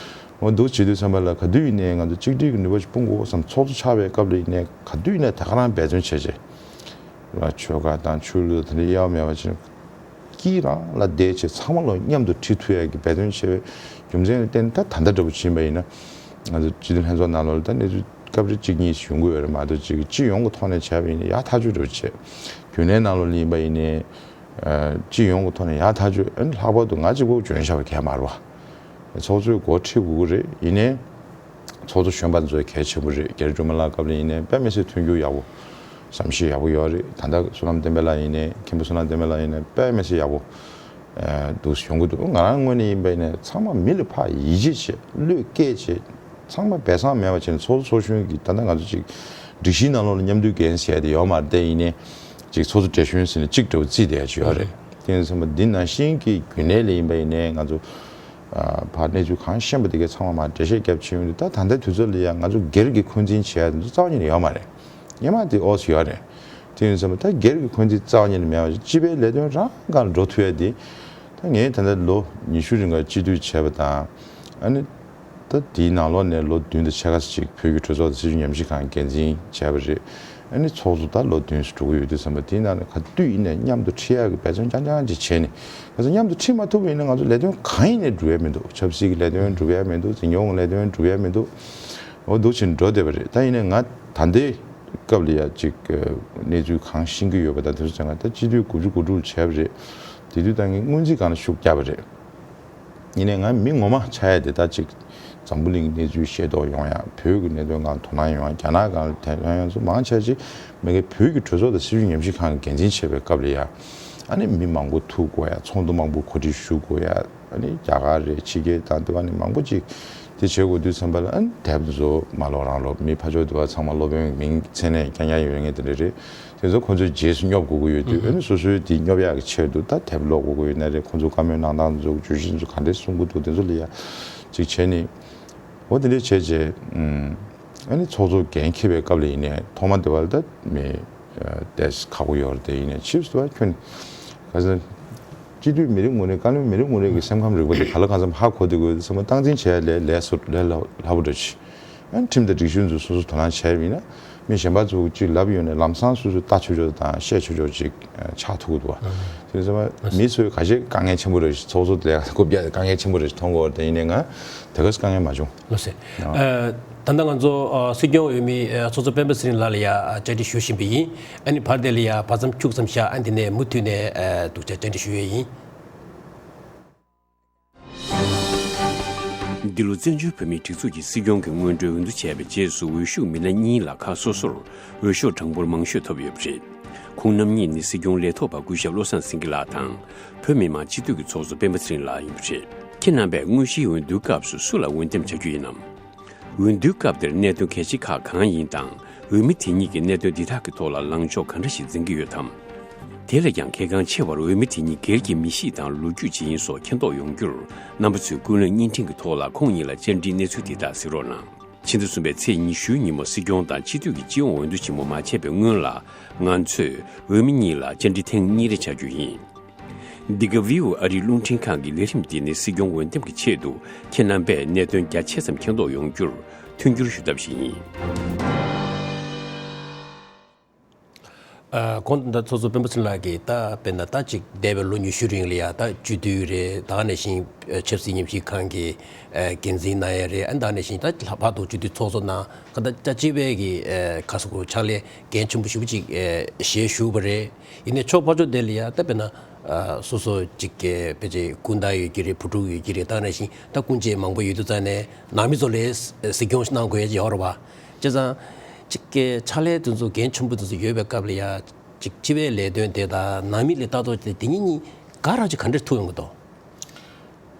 འོ་འདུག་བྱེད་དུས་ཙམ་པ་ལ་ག་དུས་ཡིན་ནའི་ང་ཚོ་གཅིག་སྒྲིལ་གྱི་ནུས་པ་ཞིག་སྤུངས་དགོས་བསམ། ཚོགས་གཙོ་ཆགས་པའི་སྐབས་ལ་ཡིན་ནའི་ག་དུས་ཡིན་ནའི་ད་ག་རང་འབད་བརྩོན་བྱས་བྱས། ལ་ཆོལ་ཁ་དང་ཆོས་ལུགས་དེ་འདྲ་དབྱེ་བ་མེད་པ་བྱས་ནས་དཀྱིལ་རང་ལ་བསྡད་བྱས་ཚང་མ་ལོ་མཉམ་དུ་ཁྲིད་ཐུབ་ཡ་གི་འབད་བརྩོན་བྱས་པའི་རྒྱུ་མཚན་ལ་བརྟེན་ད་ད་ལྟ་འདྲ་པོ་ཕྱིན་པ་ཡིན་ན། ང་ཚོ་སྤྱི་འཐུས་ལྷན་ཚོགས་ནང་ལོགས་ལ་ད་གནས་ཚུལ་སྐབས་རེ་གཅིག་གཉིས་ཤིག་ཡོང་གི་ཡོད་རེད་མ་གཏོགས། ཅིག་སྤྱི་ཡོངས་ཀྱི་ཐོག་ནས་བྱས་པ་ཡིན་ན་ཡག་ཐག་ཆོད་འདྲ་པོ་བྱས། རྒྱུན་ལས་ནང་ལོགས་ལ་ཡིན་པ་ཡིན་ནའི་སྤྱི་ཡོངས་ཀྱི་ཐོག་ནས་ཡག་ཐག་ཆོད། ཨ་ནི་ལྷག་པར་དུ་ང་གཅིག་པོ་འཇོན་ཤོར་བ་གང་ཡང་མ་རེད་པ། ཚོགས་གཙོའི་འགོ་ཁྲིད་དགོས་ཀྱི་རེད། ཡིན་ནའི་ཚོགས་གཙོ་གཞོན་པ་ཚོ་གལ་ཆེན་པོ་རེད། རྒྱ་རི་སྒྲོལ་མ་ལགས་སྐབས་ལ་ཡིན་ནའི་དཔེ་མི་སྲིད་མཐུན་འགྱུར་ཡག་པོ། བསམ་ཤེས་ཡག་པོ་ཡོད་རེད། ད་ལྟ་བསོད་ནམས་བསྟན་འཕེལ་ལགས་ཡིན་ནའི། མཁན་པོ་བསོད་ནམས་བསྟན་འཕེལ་ལགས་ཡིན་ནའི་དཔེ་མི་སྲིད་ཡག་པོ་འདུག་ཡོང་གི་འདུག་ང་རང་ངོས་ནས་ཡིན་པ་ཡིན་ནའི་ཚང་མ་མི་ལ་ཕར་ཡིད་ཆེས་བྱེད། བློས་བཀལ་བྱེད། ཚང་མ་སྦས་གསང་མེད་པ་བྱས་ནས་ཚོགས་གཙོ་ཚོགས་གཞོན་གྱི་ད་ལྟ་ང་ཚོ་ཅིག་སྒྲིག་གཞིའི་ནང་ལོགས་ལ་མཉམ་འདུས་འགན་ཟེར་ཡ་དེ་ཡོད་མ་རེད། དེ་ཡིན་ནའི་ཅིག་ཚོགས་གཙོ་བགྲེས་གཞོན་ཟེར་ནས་གཅིག་འདྲ་པོ་བརྩིས་བསྡད་ཡ་ཅིག་ཡོད་རེད། དེ་ཡིན་ཙང་འདི་ནང་བཞིན་གྱི་རྒྱུན་ལས་ལ་ཡིན་པ་ཡིན་ནའི་ང་ཚོ་ཕར་གནས་ཚུལ་གང་ཤེས་པ་དེ་གའི་ཚང་མ་མར་འགྲེལ་བཤད་རྒྱབ་ཕྱིན་ཡོང་དུས། ད་ད་ལྟའི་དུས་ཚོད་ལ་ཡང་ང་ཚོ་སྒེར་གྱི་འཁོན་འཛིན་བྱེད་ཡ་དེ་ཚོ་རྩ་བ་ཉིད་ནས་ཡོད་མ་རེད། སྔོན་མ་དེ་ཨོ་ཙམ་ཡོད་རེད། དེ་ཡིན་ཙང་ད་སྒེར་གྱི་འཁོན་འཛིན་རྩ་བ་ཉིད་ནས་མེད་པ་ཞིག་སྤྱི་པའི་ལས་དོན་རང་སྒང་ལ་འགྲོ་ཐུབ་ཡ་དེ། ད་ངས་ད་ལྟ་ལོ་ཉི་ཤུ་རིང་ག་སྤྱི་འཐུས་བྱས་པ་དང་། ཨ་ནི་ད་དེའི་ནང་ལོགས་ནས་ལོ་བདུན་དང་ཕྱེད་ཀ་ཙམ་ཅིག་བོད་ཀྱི་གྲོས་ཚོགས་དང་སྲིད་བྱུས་ཉམས་ཞིབ་ཁང་འགན་འཛིན་བྱས་པ་རེད། ཨ་ནི་ཚོགས་གཙོ་ད་ལོ་བདུན་ཙམ་འགྲོ་གི་ཡོད་དུས་ཙམ་པ། དེའི་ནང་ནས་ག་དུས་ཡིན་ནའི་མཉམ་དུ་ཁྲིད་ཡག་གི་འབད་བརྩོན་རྐྱང་རྐྱང་ཅིག་བྱས་ནས། ག་ཚོད་མཉམ་དུ་ཁྲིད་མ་ཐུབ་པ་ཡིན་ན་ང་ཚོ་ལས་དོན་གང་ཡིན་ནའི་འགྲུབ་ཡ་མི་འདུག་ཆབ་སྲིད་ཀྱི་ལས་དོན་འགྲུབ་ཡ་མི་འདུག་འཛིན་སྐྱོང་གི་ལས་དོན་འགྲུབ་ཡ་མི་འདུག་འོ་འདུག་ཕྱིན་འགྲོ་བསྡད་པ་རེད། ད་ཡིན་ནའི་ང་ད་ལྟའི་སྐབས་ལ་ཡ་ཅིག་གནས་ཚུལ་གང་ཤེས་ཀྱི་ཡོད་པ་དང་། དེ་ཚོ་ཚང་མ་ད་སྤྱི་འཐུས་དགུ་བཅུ་གོ་དྲུག་བྱས་པ་རེད། དེ་དུས་ད་ངས་སྔོན་རྩིས་སྒང་ལ་ཤུགས་བརྒྱབ་པ་རེད། ཡིན་ནའི་ང་མི་ངོ་མ་ཆགས་ཡ་དེ་ད་ཅིག་འཛམ་བུ་གླིང་གི་གནས་ཚུལ་ཤེས་རྟོགས་ཡོང་ཡ། བོད་ཀྱི་གནད་དོན་སྒང་དོ་སྣང་ཡོང་ཡ། རྒྱ་ནག་སྒང་ལ་དེ་ཡང་ཚོ་མང་ཆེ་ཅིག་མ་གི་བོད་ཀྱི་གྲོས་ཚོགས་དང་སྲིད་བྱུས་ཉམས་ཞིབ་ཁང་གི་འགན་འཛིན་བྱེད་པའི་སྐབས་ལ་ཡ། ཨ་ནི་མི་མང་པོ་ཐུག་དགོས་ཡ། ཚོགས་འདུ་མང་པོ་གོ་སྒྲིག་ཞུ་དགོས་ཡ། ཨ་ནི་རྒྱ་གར་རེད། ཕྱི་རྒྱལ་དང་དེ་བ་ནི་མང་པོ་ཅིག་དེ་བྱེད་དགོས་དུས་ཙམ་པ་ལ། ཨ་ནི་དེབ་ཚོ་མ་ལོག་རང་ལོག་མི་ཕར་ཕྱོགས་དེ་བ་ཚང་མ་སློབ་དཔོན་མིང་མཚན་ནས་རྐྱང་རྐྱང་ཡོད་མཁན་དེ་འདྲ་རེད། དེ་ཚོ་ཁོ་ཚོའི་རྗེས་སུ་སྙོབ་དགོས་ཀྱི་ཡོད་དུས། ཨ་ནི་སོ་སོའི་དེ་སྙོབ་ཡག་གི་ཆེད་དུ་ད་དེབ་ཀློག་དགོས་ཀྱི་ཡོད་ན་རེད། ཁོ་ཚོ་བཀའ་མོལ་གནང་སྟངས་ཚོ། བརྗོད་གཞི་ཚོ་ག་འདྲས་གསུང་གི་འདུག་དེ་ཚོ་ལ་ཡ་ཅིག་བྱས་ནས། འོ་དེ་འདྲས་བྱས་རྗེས། ཨ་ནི་ཚོགས་གཙོ་འགན་འཁྱེར་བའི་སྐབས་ལ་ཡིན་ནའི་ཐོག་མ་དེ་བ་ལ་ད་མི་ཏོག་ཙམ་ཁག་པོ་ཡོད་རེད། དེ་ཡིན་ནའི་ཕྱིས་སུ་དེ་བ་ཁྱོན་ནས་ག་ཚོད་སྤྱི་འཐུས་མི་རེ་ངོ་རེ། བཀའ་བློན་མི་རེ་ངོ་རེ་གི་སེམས་ཁམས་རིག་པ་དེ་ག་ལ་གང་འཚམ་ཧ་གོ་བསྡད་དགོས་བསམ་པ། སྟངས་འཛིན་བྱས་ལས་ལས་སོ་ལས་སླ་སླ་པོ་འདྲ་ཅིག་ཨ་ནི་ཁྲིམས་དང་སྒྲིག་གཞི་ཚོ་སོ་སོ་དོ་སྣང་བྱས་པ་ཡིན་ན། མི་གཞན་པ་ཚོ་གཅིག་ལབ་ཡོང་ནས་ལམ་སང་སོ་སོས་ལྟ་ཆོག་ཆོག་དང་བཤད་ཆོག་ཆོག་ཅིག་ཆགས་ཐུབ་ཀྱི་འདུག་བ། དེ་ཚོ་མི་ཚོས་ག་ཞེ་དཀའ་ངལ་ཆེན་པོ་རེད། ཚོགས་གཙོ་དེ་ལ་དགོས་རྒྱ་དཀའ་ངལ་ཆེན་པོ་རེད་མཐོང་གི་ཡོད་རེད། དེ་ཡིན་ནའི་ང་དེ་ག་སུ་དཀའ་ངལ་མ་བྱུང་། ལགས་སོ། ཨ། ཨ། ད་ལྟ་ང་ཚོ་ཨ་སྲིད་སྐྱོང་འོས་མི་ཨ་ཚོགས་གཙོ་སྤེན་པ་ཚེ་རིང་ལགས་ལ་ཡ་ཨ་བཅར་འདྲི་ཞུ་བཞིན་པ་ཡིན། ཨ་ནི་བར་དེ་ལ་ཡ་བར་མཚམས་ཁྱུག་ཙམ་བཞག་ཨ་ནི་དེ་ནས་མུ་མཐུད་ནས་ཨ་འདུག་བཅར་བཅར་འདྲི་ཞུ་ཡས་ཡིན། འདི་ལོ་བཙན་བྱོལ་བོད་མིའི་སྒྲིག་འཛུགས་ཀྱི་སྲིད་སྐྱོང་གི་སྔོན་འགྲོའི་འོས་བསྡུ་བྱས་པའི་རྗེས་སུ། འོས་ཤོག་མི་སྣ་གཉིས་ལ་ཁག་སོ་སོར་འོས་ཤོག་གྲངས་འབོར་མང་ཤོས་ཐོབ་ཡོད་པ་རེད། ཁོང་རྣམ་གཉིས་ནི་སྲིད་སྐྱོང་ལས་ཐོག་པ་སྐུ་ཞབས་བློ་བཟང་སེང་གེ་ལགས་དང་། བོད་མི་མང་སྤྱི་འཐུས་ཀྱི་ཚོགས་གཙོ་སྤེན་པ་ཚེ་རིང་ལགས་ཡིན་པ་རེད། ཁྱེད་རྣམ་པས་དངོས་གཞིའི་འོས་བསྡུའི་སྐབས་སུ་སུ་ལ་འོས་འདེམས་བྱ་རྒྱུ་ཡིན་ནམ། འོས་བསྡུའི་སྐབས་དེར་གནད་དོན་གལ་ཆེ་ཁག་གང་ཡིན་དང་། འོས་མི་དེ་གཉིས་ཀྱིས་གནད་དོན་འདི་དག་གི་ཐོག་ལ་ལངས་ཕྱོགས་ག་འདྲ་ཞིག་འཛིན་གྱི་ཡོད་དམ། དེ་ལས་ཀྱང་གལ་འགངས་ཆེ་བར། འོས་མི་དེ་གཉིས་སྒེར་གྱི་མི་གཤིས་དང་ལོ་རྒྱུས་ཇི་ཡིན་སོགས་མཁྱེན་རྟོགས་ཡོང་རྒྱུར། རྣམ་པ་ཚོས་ཀུན་གླེང་བརྙན་འཕྲིན་གྱི་ཐོག་ལ་ཁོང་གཉིས་ལ་བཅར་འདྲིའི་གནས་ཚུལ་འདི་དག་གཟིགས་རོགས་གནང་། ཕྱི་ཟླ་གསུམ་པའི་ཚེས་ཉི་ཤུའི་ཉིན་མོ་སྲིད་སྐྱོང་དང་སྤྱི་འཐུས་ཀྱི་སྤྱི་ཡོངས་འོས་བསྡུ་ཆེན་མོ་མ་བྱས་པའི་སྔོན་ལ། ང་ཚོས་འོས་མི་གཉིས་ལ་བཅར་འདྲི་ཐེངས་གཉིས་རེ་བྱ་རྒྱུ་ཡིན། འདི་ག་ཝི་ཨོ་ཨ་རིའི་རླུང་འཕྲིན་ཁང་གི་ལས་རིམ་འདི་ནི་སྲིད་སྐྱོང་འོས་འདེམས་ཀྱི་ཆེད་དུ། ཁྱེད་རྣམ་པས་གནད་དོན་རྒྱ་ཆེ་ཙམ་མཁྱེན་རྟོགས་ཡོང་རྒྱུར་མཐུན་འགྱུར་ཞུ་ཐབས་ཤིག་ཡིན། ཨ། གོང་དུ་ད་ཚོགས་གཙོ་སྤེན་པ་ཚེ་རིང་ལགས་ཀྱིས། ད་དཔེར་ན་ད་ཅིག་འདས་པའི་ལོ་ཉི་ཤུ་རིང་ལ་ཡ་ད་སྤྱི་འཐུས་རེད། ད་ག་ནང་བཞིན་ཆབ་སྲིད་ཉམས་ཞིབ་ཁང་གི་ཨ་འགན་འཛིན་གནང་ཡ་རེད། ཨ། ད་ག་ནང་བཞིན་ད་ལྷག་པར་དུ་སྤྱི་འཐུས་ཚོགས་གཙོ་ནང་ག་ད་ད་སྤྱི་པའི་གི་ཨ་ཁ་སོ་གོ་ཕྱག་ལས་འགན་ཆེན་པོ་ཞེ་པོ་ཅིག་ཨ་བཞེས་བཞུགས་པ་རེད། ཡིན་ནའི་ཕྱོགས་ཕར་ཕྱོགས་དེ་ལ་ཡ་ད་དཔེར་ན་ཨ་སོ་སོ་ཅིག་གི་ཕལ་ཆེར་སྐུ་ཟླ་ཡོད་ཀྱི་རེད། བུ་ཕྲུག་ཡོད་ཀྱི་རེད། ད་ག་ནང་བཞིན་ད་སྐུ་མཆེད་མང་པོ་ཡོད་དུས་ཙང་ནས་ནང་མི་ཚོ་ལ་གཟིགས་སྐྱོང་གནང་དགོས་ཡ་ཅིག་ཡོད་རེད་བ། བྱས་ཙང་ཅིག་གི་ཕྱག་ལས་དེ་ཚོ་འགན་ཆེན་པོ་དེ་ཚོ་ཡོད་པའི་སྐབས་ལ་ཡ། ཅིག་སྤྱི་པའི་ལས་དོན་དེ་དང་ནང་མི་ལ་ལྟ་རྟོག་དེ་དེ་གཉིས་གཉིས་ག་རང་ཅིག་ག་འདྲ་ཐུག་ཡོང་གི་འདུག་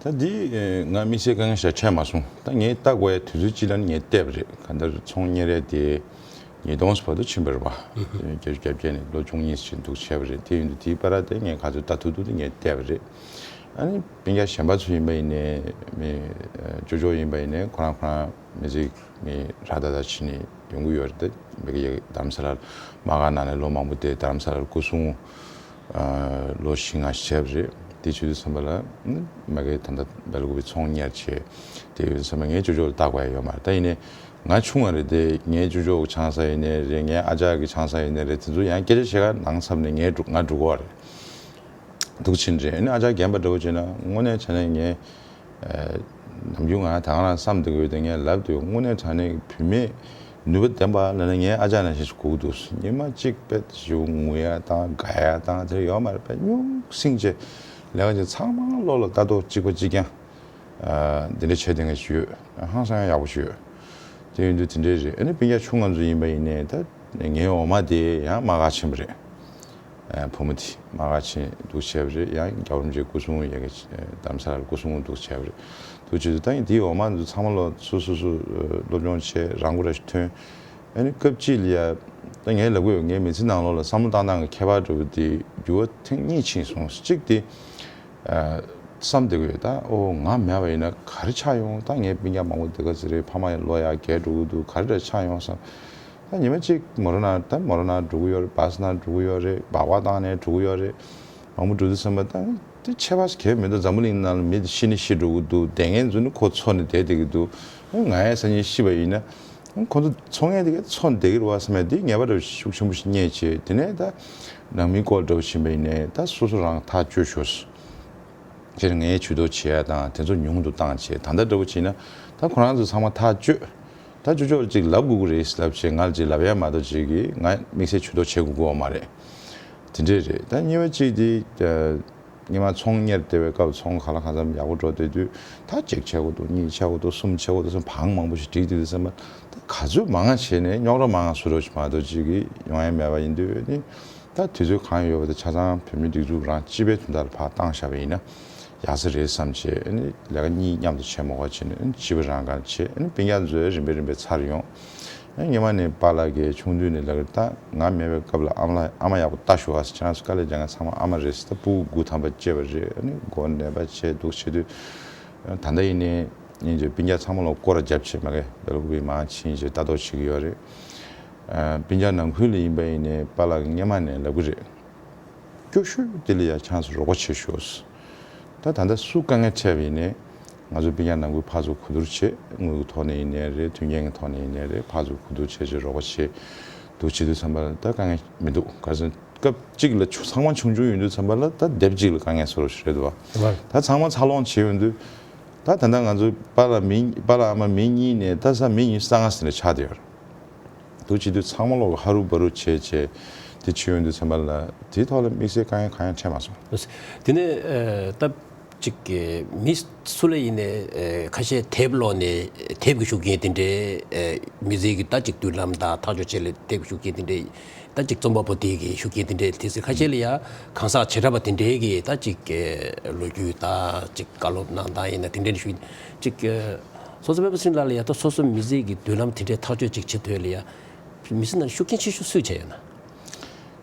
ད་འདི་ང་དམིགས་བསལ་དཀའ་ངལ་ཞིག་འཕྲད་མ་སོང་། ད་ངས་ལྟ་དགོས་ཡ་དུས་ཚོད་ཅིག་ལ་ནི་ངས་བལྟས་པ་རེད། གང་ལྟར་ཚོང་གཉེར་རེད་དེ། ཉིས་སྟོང་བར་དུ་ཕྱིན་པ་རེད་པ། བརྒྱད་ཅུ་གྱ་བརྒྱད་ནས་ལོ་བཅུ་གཉིས་ཕྱིན་འདུག་བྱས་པ་རེད། དེ་ཡིན་དུས་དེའི་བར་དེ་ངས་ག་ཚོད་ལྟ་ཐུབ་ཐུབ་དེ་ངས་བལྟས་པ་རེད། ཨ་ནི་སྤུན་ཀྱག་གཞན་པ་ཚོ་ཡིན་པ་ཡིན་ནའི། མི་ཅོ་ཅོ་ཡིན་པ་ཡིན་ནའི་ཁོ་རང་ཁོ་རང་མི་ཚེ་མི་ར་ད་ད་ཕྱིན་ནས་ཡོང་གི་ཡོད་རེད། དེ་མི་གི་རྡ་རམ་ས་ལར་དམག་སྒར་ནང་ནས་ལོ་མང་པོ་དེ་རྡ་རམ་ས་ལར་སྐུ་སྲུང་ལོ་བཞི་ལྔ་ཞིག་བྱས་པ་རེད། དེ་བྱེད་དུས་ཙམ་པ་ལ་མ་གི་ད་ལྟ་སྦེལ་ཀོབ་པའི་ཚོང་གཉེར་བྱས། དེ་ཡོད་ཙམ་པ་ངའི་ཅོ་ཅོ་ལ་ལྟ་དགོས་ཡ་ཡོད་མ་རེད། ད་ཡིན་ནའི་ང་ཆུང་བ་རེད་དེ། ངའི་ཅོ་ཅོ་ཆང་ས་ཡིན་ནའི་རེད། ངའི་ཨ་ཅག་གི་ཆང་ས་ཡིན་ནའི་རེད། དེ་ཚོ་ཡང་སྐད་ཆ་བཤད་ག་ནང་མཚམས་ནས་ངས་འགྲོ་ང་འགྲོ་གི་རེད། འདུག་ཕྱིན་རེད། ཨ་ནི་ཨ་ཅག་རྒན་པ་འདྲ་བོ་བྱས་ན་དངོས་གནས་བྱས་ན་ངས་ནམ་རྒྱུན་ང་ད་ག་རང་བསམ་བསྡད་ཀྱི་ཡོད་དེ། ངས་ལབ་དུས་དངོས་གནས་དྲང་གནས་བུད་མེད་ནུས་པ་ལྡན་པ་ལབ་ན་ངའི་ཨ་ཅག་ནང་བཞིན་ཞིག་དགོས་ཀྱི་འདུག་ཉི་མ་གཅིག་དཔེ་ཞིག་ངུ་ཡ་དང་དགའ་ཡ་དང་དེ་ཡོད་མ་རེད། དཔེ་རྙོག་ཟིང་བྱས་ལས་ཀ་བྱས། ཚང་མ་བློ་ལ་ལྟ་རྟོག་གཅིག་པ་གཅིག་རྐྱང་འདི་འདྲ་བྱས་བསྡད་མཁན་ཞིག་ཡོད། ཧང་སང་ཡག་པོ་ཞིག་ཡོད། དེ་ཡིན་དུས་དེ་འདྲའི་རེད། ཨ་ནི་སྤུན་ཀྱག་ཆུང་ང་ཚོ་ཡིན་པ་ཡིན་ནའི་ད་ངའི་འོག་མ་དེ་ཡང་དམག་སྒར་ཕྱིན་པ་རེད། ཨ། བུ་མོ་དེ་དམག་སྒར་ཕྱིན་འདུག་བྱས་པ་རེད། ཡང་རྒྱལ་བ་རིན་པོ་ཆེའི་སྐུ་སྲུང་ཡ་གི་རྡ་རམ་ས་ལར་སྐུ་སྲུང་འདུག་བྱས་པ་རེད། འདུག་བྱས་དུས་ད་ཡིན་དེའི་འོག་མ་འདི་ཚང་མ་ལོ་སོ་སོ་སོ་སློབ་སྦྱོང་བྱས། རང་ཁོ་རང་ཞིག་ཐོན། ཨ་ནི་སྐབས་གཅིག་ལ་ཡ་ད་ངས་ལབ་གི་ཡོད། ངའི་མི་ཚེ་ནང་ལོགས་ལ་བསམ་བློ་བཏང་སྟངས་ཀྱི་ཁྱད་པར་འདྲ་བོ་དེ་འགྱུར་བ་ཐེངས་གཉིས་ཕྱིན་སོང་། གཅིག་དེ། ཨ། བསམ་བསྡད་ཀྱི་ཡོད། ད་ཨོ་ང་མེད་པ་ཡིན་ན་ག་རེ་ཆགས་ཡོང་། ད་ངའི་སྤུན་ཀྱག་མང་པོ་དེ་ག་ཚོད་རེད། ཕ་མ་ཡང་ལོ་ཡར་རྒས་འགྲོ་གི་འདུག་ག་རེ་འདྲ་ཆགས་ཡོང་བསམ། ད་ཉི་མ་གཅིག་མོ་ཊ་ནང་ད་མོ་ཊ་ནང་འགྲོ་གི་ཡོད་རེད། བྷ་སི་ནང་འགྲོ་གི་ཡོད་རེད། སྦག་སྦག་བཏང་ནས་འགྲོ་གི་ཡོད་རེད། མང་པོ་འགྲོ་དུས་ཙམ་པ་ད་དེ་ཁྱད་པར་གང་ཡང་མི་འདུག་འཛམ་བུ་གླིང་ནང་ལ་མི་དེ་ཤི་ནི་ཤི་འགྲོ་གི་འདུག་བསྡད་མཁན་ཚོ་ནི་ཁོ་འཚོ་ནས་བསྡད་བསྡད་ཀྱི་འདུག་ང་ཡང་སང་ཉིན་ཤི་བ་ཡིན་ན་ཁོ་ཚོ་འཚོ་མཁན་དེ་ག་འཚོ་བསྡད་ཀྱི་རེད་བ་བསམ་ཡ་དེ་ངེས་པ་འདྲ་ཤུགས་ཆེན་པོ་ཞིག་རྙེད་བྱས། དེ་ནས་ད་ནང་མི་སྐོར་འདྲ་བོ་ཕྱིན་པ་ཡིན་ནའི་ད་སོ་སོ་རང་ཐག་གཅོད་ཤོག་སྤྱིར་ངས་ཇུས་གཏོགས་བྱེད་ཡ་དང་དེ་ཚོ་ཉུང་དུ་བཏང་བྱས། ད་ལྟ་འདྲ་བོ་བྱས་ན་ད་ཁོ་རང་ཚོ་ཚང་མ་ཐག་གཅོད། ད་ཅོ་ཅོ་ལ་ཅིག་ལབ་དགོས་ཀྱི་རེད་ལབ་བྱས་ང་ལ་ཅིག་ལབ་ཡ་མ་གཏོགས་ཅིག་གིས་ང་དམིགས་བསལ་ཇུས་གཏོགས་བྱེད་དགོས་ཀྱི་ཡོད་མ་རེད། དེ་འདྲས་རེད། ད་གཉིས་པ་གཅིག་དེ། སྔོན་མ་ཚོང་གཉེར་བསྡད་པའི་སྐབས་ཚོང་ག་ལ་གང་འཚམ་ཡག་པོ་འགྲོ་བསྡད་དུས་ད་གཅིག་བྱེད་དགོས་འདུག་གཉིས་བྱེད་དགོས་འདུག་གསུམ་བྱེད་དགོས་འདུག་བསམ་བང་མང་པོ་ཞིག་བསྒྲིགས་དུས་ཙམ་པ་ད་ག་ཚོད་མང་བ་བྱས་ནས་རྙོག་དྲ་མང་བ་བཟོ་འདྲ་ཞིག་མ་གཏོགས་ཅིག་གིས་ཡོང་ཡ་མེད་པ་ཡིན་དུས་ནི། ད་དུས་ཚོད་གང་ཡོད་པ་དེ་ཆ་ཚང་བོད་མིའི་སྒྲིག་འཛུགས་རང་སྤྱི་པའི་དོན་དག་ལ་ཕར་བཏང་བཞག་པ་ཡིན་ན། ཡག་ས་རེད་བསམ་བྱས། ཨ་ནི་ལས་ཀ་གཉིས་མཉམ་དུ་བྱས་མ་དགོས་བྱས་ནས། ཨ་ནི་སྤྱི་པ་རང་ག་བྱས། ཨ་ནི་སྤུན་ཀྱག་ཚོ་རིམ་པས་རིམ་པས་ཚར་ཡོང་། ཨ་ནི་སྔོན་མ་ནས་པཱ་ལགས་ཀྱིས་ཆུང་དུས་ནས་ལབ་ཀྱི་རེད། ད་ང་མེད་པའི་སྐབས་ལ་ཨ་མ་ལགས་ཨ་མ་ཡག་པོ་ལྟ་ཤོག་ཨ། ཁྱེད་རང་ཚོ་དཀའ་ལས་རྒྱག་མཁན་ཚང་མ་ཨ་མ་རེད་ཟེར། ད་སྤུ་གུ་དགུ་ཐམ་པ་སྐྱེས་པ་རེད། ཨ་ནི་མགོ་ནད་པ་བྱས་འདུག་བྱེད་དུས། ད་ལྟ་ཡིན་ནའི་ཡིན་གྱི་སྤུན་ཀྱག་ཚང་མ་ལ་སྐོར་ར་རྒྱབ་བྱས། མ་གི་སྦེལ་ཀོབ་མར་ཕྱིན་བྱས་ལྟ་རྟོག་བྱེད་ཀྱི་ཡོད་རེད། ཨ། སྤུན་ཀྱག་ནང་ཁུལ་ལ་ཡིན་པ་ཡིན་ནའི་པཱ་ལགས་ཀྱིས་སྔོན་མ་ནས་ལབ་ཀྱི་རེད། སྐྱོ་ཤོས་དེ་ལ་ཡ་ཁྱེད་རང་ཚོ་རོགས་པ་བྱེད་ཤོག་ཟེར། ད་ད་ལྟ་སུ་དཀའ་ངལ་འཕྲད་པ་ཡིན་ནའི་ང་ཚོ་སྤུན་ཀྱག་ནང་ཁུལ་ཕར་ཚུར་གོ་བསྡུར་བྱེད། དངུལ་གྱི་ཐོག་ནས་ཡིན་ནའི་རེད། མཐུན་རྐྱེན་གྱི་ཐོག་ནས་ཡིན་ནའི་རེད། ཕར་ཚུར་གོ་བསྡུར་བྱས་བྱས་རོགས་པ་བྱེད་འདུག་བྱེད་དུས་ཙམ་པ་ལ་ད་དཀའ་ངལ་མི་འདུག་ག་རེ་ཟེར་ན། སྐབས་གཅིག་ལ་ཆུ་ཚང་མ་ཆུང་ཆུང་ཡིན་དུས་ཙམ་པ་ལ་ད་དེབ་གཅིག་ལ་དཀའ་ངལ་བཟོ་འདྲ་ཞིག་རེད་འདུག་བ། ད་ཚང་མ་འཚར་ལོངས་བྱས་ཡོང་དུས། ད་ད་ལྟ་ང་ཚོ་པཱ་ལགས་མི་པཱ་ལགས་ཨ་མ་མི་གཉིས་ནས་ད་ས་མི་གཉིས་གསང་སྔགས་ཟེར་ནས་ཆགས་བསྡད་ཡོད་རེད། འདུག་བྱེད་དུས་ཚང་མ་ལོག་ཧ་རུ་བ་རུ་བྱས་བྱས་དེ་བྱེད་ཡོང་དུས་ཙམ་པ་ལ་དེའི་ཐོག་ལ་དམིགས་བསལ་དཀའ་ངལ་གང་ཡང་འཕྲད་མ་སོང་། དེ་ནས་ཨ། ད་ཅིག་གི་མི་སུ་ལ་ཡིན་ནའི་ཨེ་ཁ་ཤས་དེབ་ཀློག་ནས་དེབ་ཀྱི་ཤུགས་རྐྱེན་དེ་འདྲའི་ཨེ་མི་ཚེ་གི་ད་ཅིག་མདུན་ལམ་དང་ཐག་གཅོད་བྱེད་ལས་དེབ་ཀྱི་ཤུགས་རྐྱེན་དེ་འདྲའི་ད་ཅིག་རྩོམ་པ་པོ་དེ་གི་ཤུགས་རྐྱེན་དེ་འདྲའི། དེ་ཚེ་ཁ་ཤས་ལ་ཡ་གང་ཟག་བྱེ་བྲག་པ་དེ་འདྲའི་གི་ད་ཅིག་ཨེ་ལོ་རྒྱུས་ད་ཅིག་བཀའ་སློབ་གནང་སྟངས་ཡིན་ན་དེ་འདྲའི་ཤུགས་ཅིག་ཨེ་སོ་སོ་པའི་སེམས་ལ་ལ་ཡ་ད་སོ་སོ་མི་ཚེ་གི་མདུན་ལམ་དེ་འདྲའི་ཐག་གཅོད་ཅིག་བྱེད་ཐུབ་ལ་ཡ་མི་ཚེ་ནང་ཤུགས་རྐྱེན་ཆེ་ཤོས་སུས་བྱས་ཡོད་ན།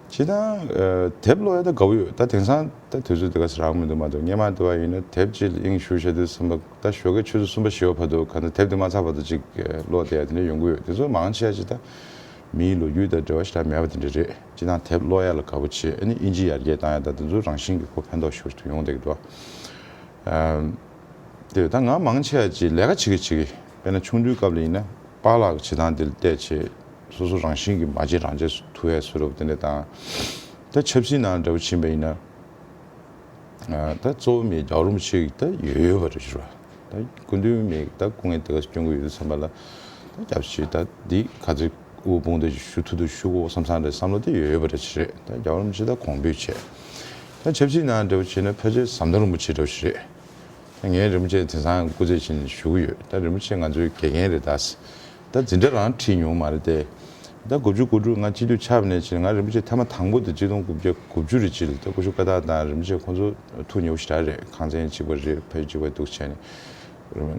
སྤྱིར་བཏང་ཨ་དེབ་ཀློག་ཡ་ད་དགའ་བོ་ཡོད། ད་དེང་སང་ད་དུས་ཚོད་དེ་ག་ཚོད་རག་མི་འདུག་མ་གཏོགས། སྔོན་མ་དུ་བ་ཡིན་ན་དེབ་ཅིག་ལ་དབྱིངས་ཞུགས་བྱས་དུས་ཙམ་པ་ད་ཞོགས་ཀའི་ཆུ་ཚོད་གསུམ་པ་བཞི་པ་བར་དུ་ག་ཚོད་དེབ་དེ་མ་ཚར་བར་དུ་ཅིག་ཨ་ཀློག་བསྡད་ཡ་དེ་འདྲ་ཡོང་གི་ཡོད། དེ་ཚོ་མང་ཆེ་བ་ཅིག་ད་མིའི་ལོ་རྒྱུས་དང་འབྲེལ་བ་ཞེ་དྲག་མེད་པ་དེ་འདྲ་རེད། སྤྱིར་བཏང་དེབ་ཀློག་ཡ་ལ་དགའ་བོ་བྱེད། ཨ་ནི་དབྱིན་ཇི་ཡར་རྒྱས་བཏང་ཡ་དང་དེ་ཚོ་རང་བཞིན་གྱིས་ཁོ་ཕན་ཐོགས་ཞེ་པོ་ཅིག་ཡོང་བསྡད་ཀྱི་འདུག་ཨ། དེ་ད་ང་མང་ཆེ་བ་ཅིག་ལས་ཀ་བྱེད་ཀྱི་བྱེད་ཀྱི། དཔེར་ན་ཆུང་དུས་སྐབས་ལ་ཡིན་ན་པཱ་ལགས་ཀྱི་བྱེད་སྟངས་དེ་ལ་བལྟས་བྱས་སོ་སོ་རང་བཞིན་གྱིས་མ་བྱེད་རང་བྱེད་ཐུབ་ཡས་བཟོ་འདྲ་པོ་དེ་འདྲ་དང་། ད་ཆབ་སྲིད་ནང་འདྲ་པོ་ཕྱིན་པ་ཡིན་ན། ཨ། ད་གཙོ་བོ་མི་རྒྱལ་བ་རིན་པོ་ཆེ་གི་ད་ཡོད་ཡོད་པ་རེད་ཞུ་བ། ད་སྐུ་མདུན་མི་ད་སྐུ་ངལ་དེ་ག་སྐྱོན་གྱི་ཡོད་དུས་ཙམ་པ་ལ་ད་རྒྱབ་ཤིག་ད་འདི་ག་ཚོད་དབུ་དཔུང་སྡེ་ཞུ་ཐུབ་ཐུབ་ཞུ་དགོས་བསམ་བསམ་རེད། བསམ་བློ་དེ་ཡོད་ཡོད་པ་རེད་ཞུ་རེད། ད་རྒྱལ་བ་རིན་པོ་ཆེ་ད་གོང་འབུལ་བྱས། ད་ཆབ་སྲིད་ནང་འདྲ་པོ་བྱས་ན་ཕལ་ཆེར་ཟམ་གདོང་རིན་པོ་ཆེ་འདྲ་པོ་ཞིག་རེད། ངས་རིན་པོ་ཆེ་དེང་སང་སྐུ་ཚེ་ཕྱིན་ཞུ་གི་ཡོད། ད་རིན་པོ་ཆེ་ང་ཚོའི་དགེ་རྒན་རེད་ད། ད་འཛིན་གྲྭ་རང་ཁྲིད་མྱོང་མ་རེད་དེ། ད་དགུ་བཅུ་གོ་དྲུག་ང་སྤྱི་འཐུས་ཆགས་པ་ནས་བྱས་ང་རིན་པོ་ཆེ་ཐེངས་མ་དང་པོ་དེ་ཆིག་སྟོང་དགུ་བརྒྱ་དགུ་བཅུ་རེ་གཅིག་ལ། ད་སྐུ་ཞབས་ཀ་དག་དང་རིན་པོ་ཆེ་ཁོང་ཚོ་ཐུག་མྱོང་ཞེ་དྲག་རེད། ཁང་ཚན་གཅིག་པ་རེད། ཕ་ཡུལ་གཅིག་པ་འདུག་བྱས་ནས།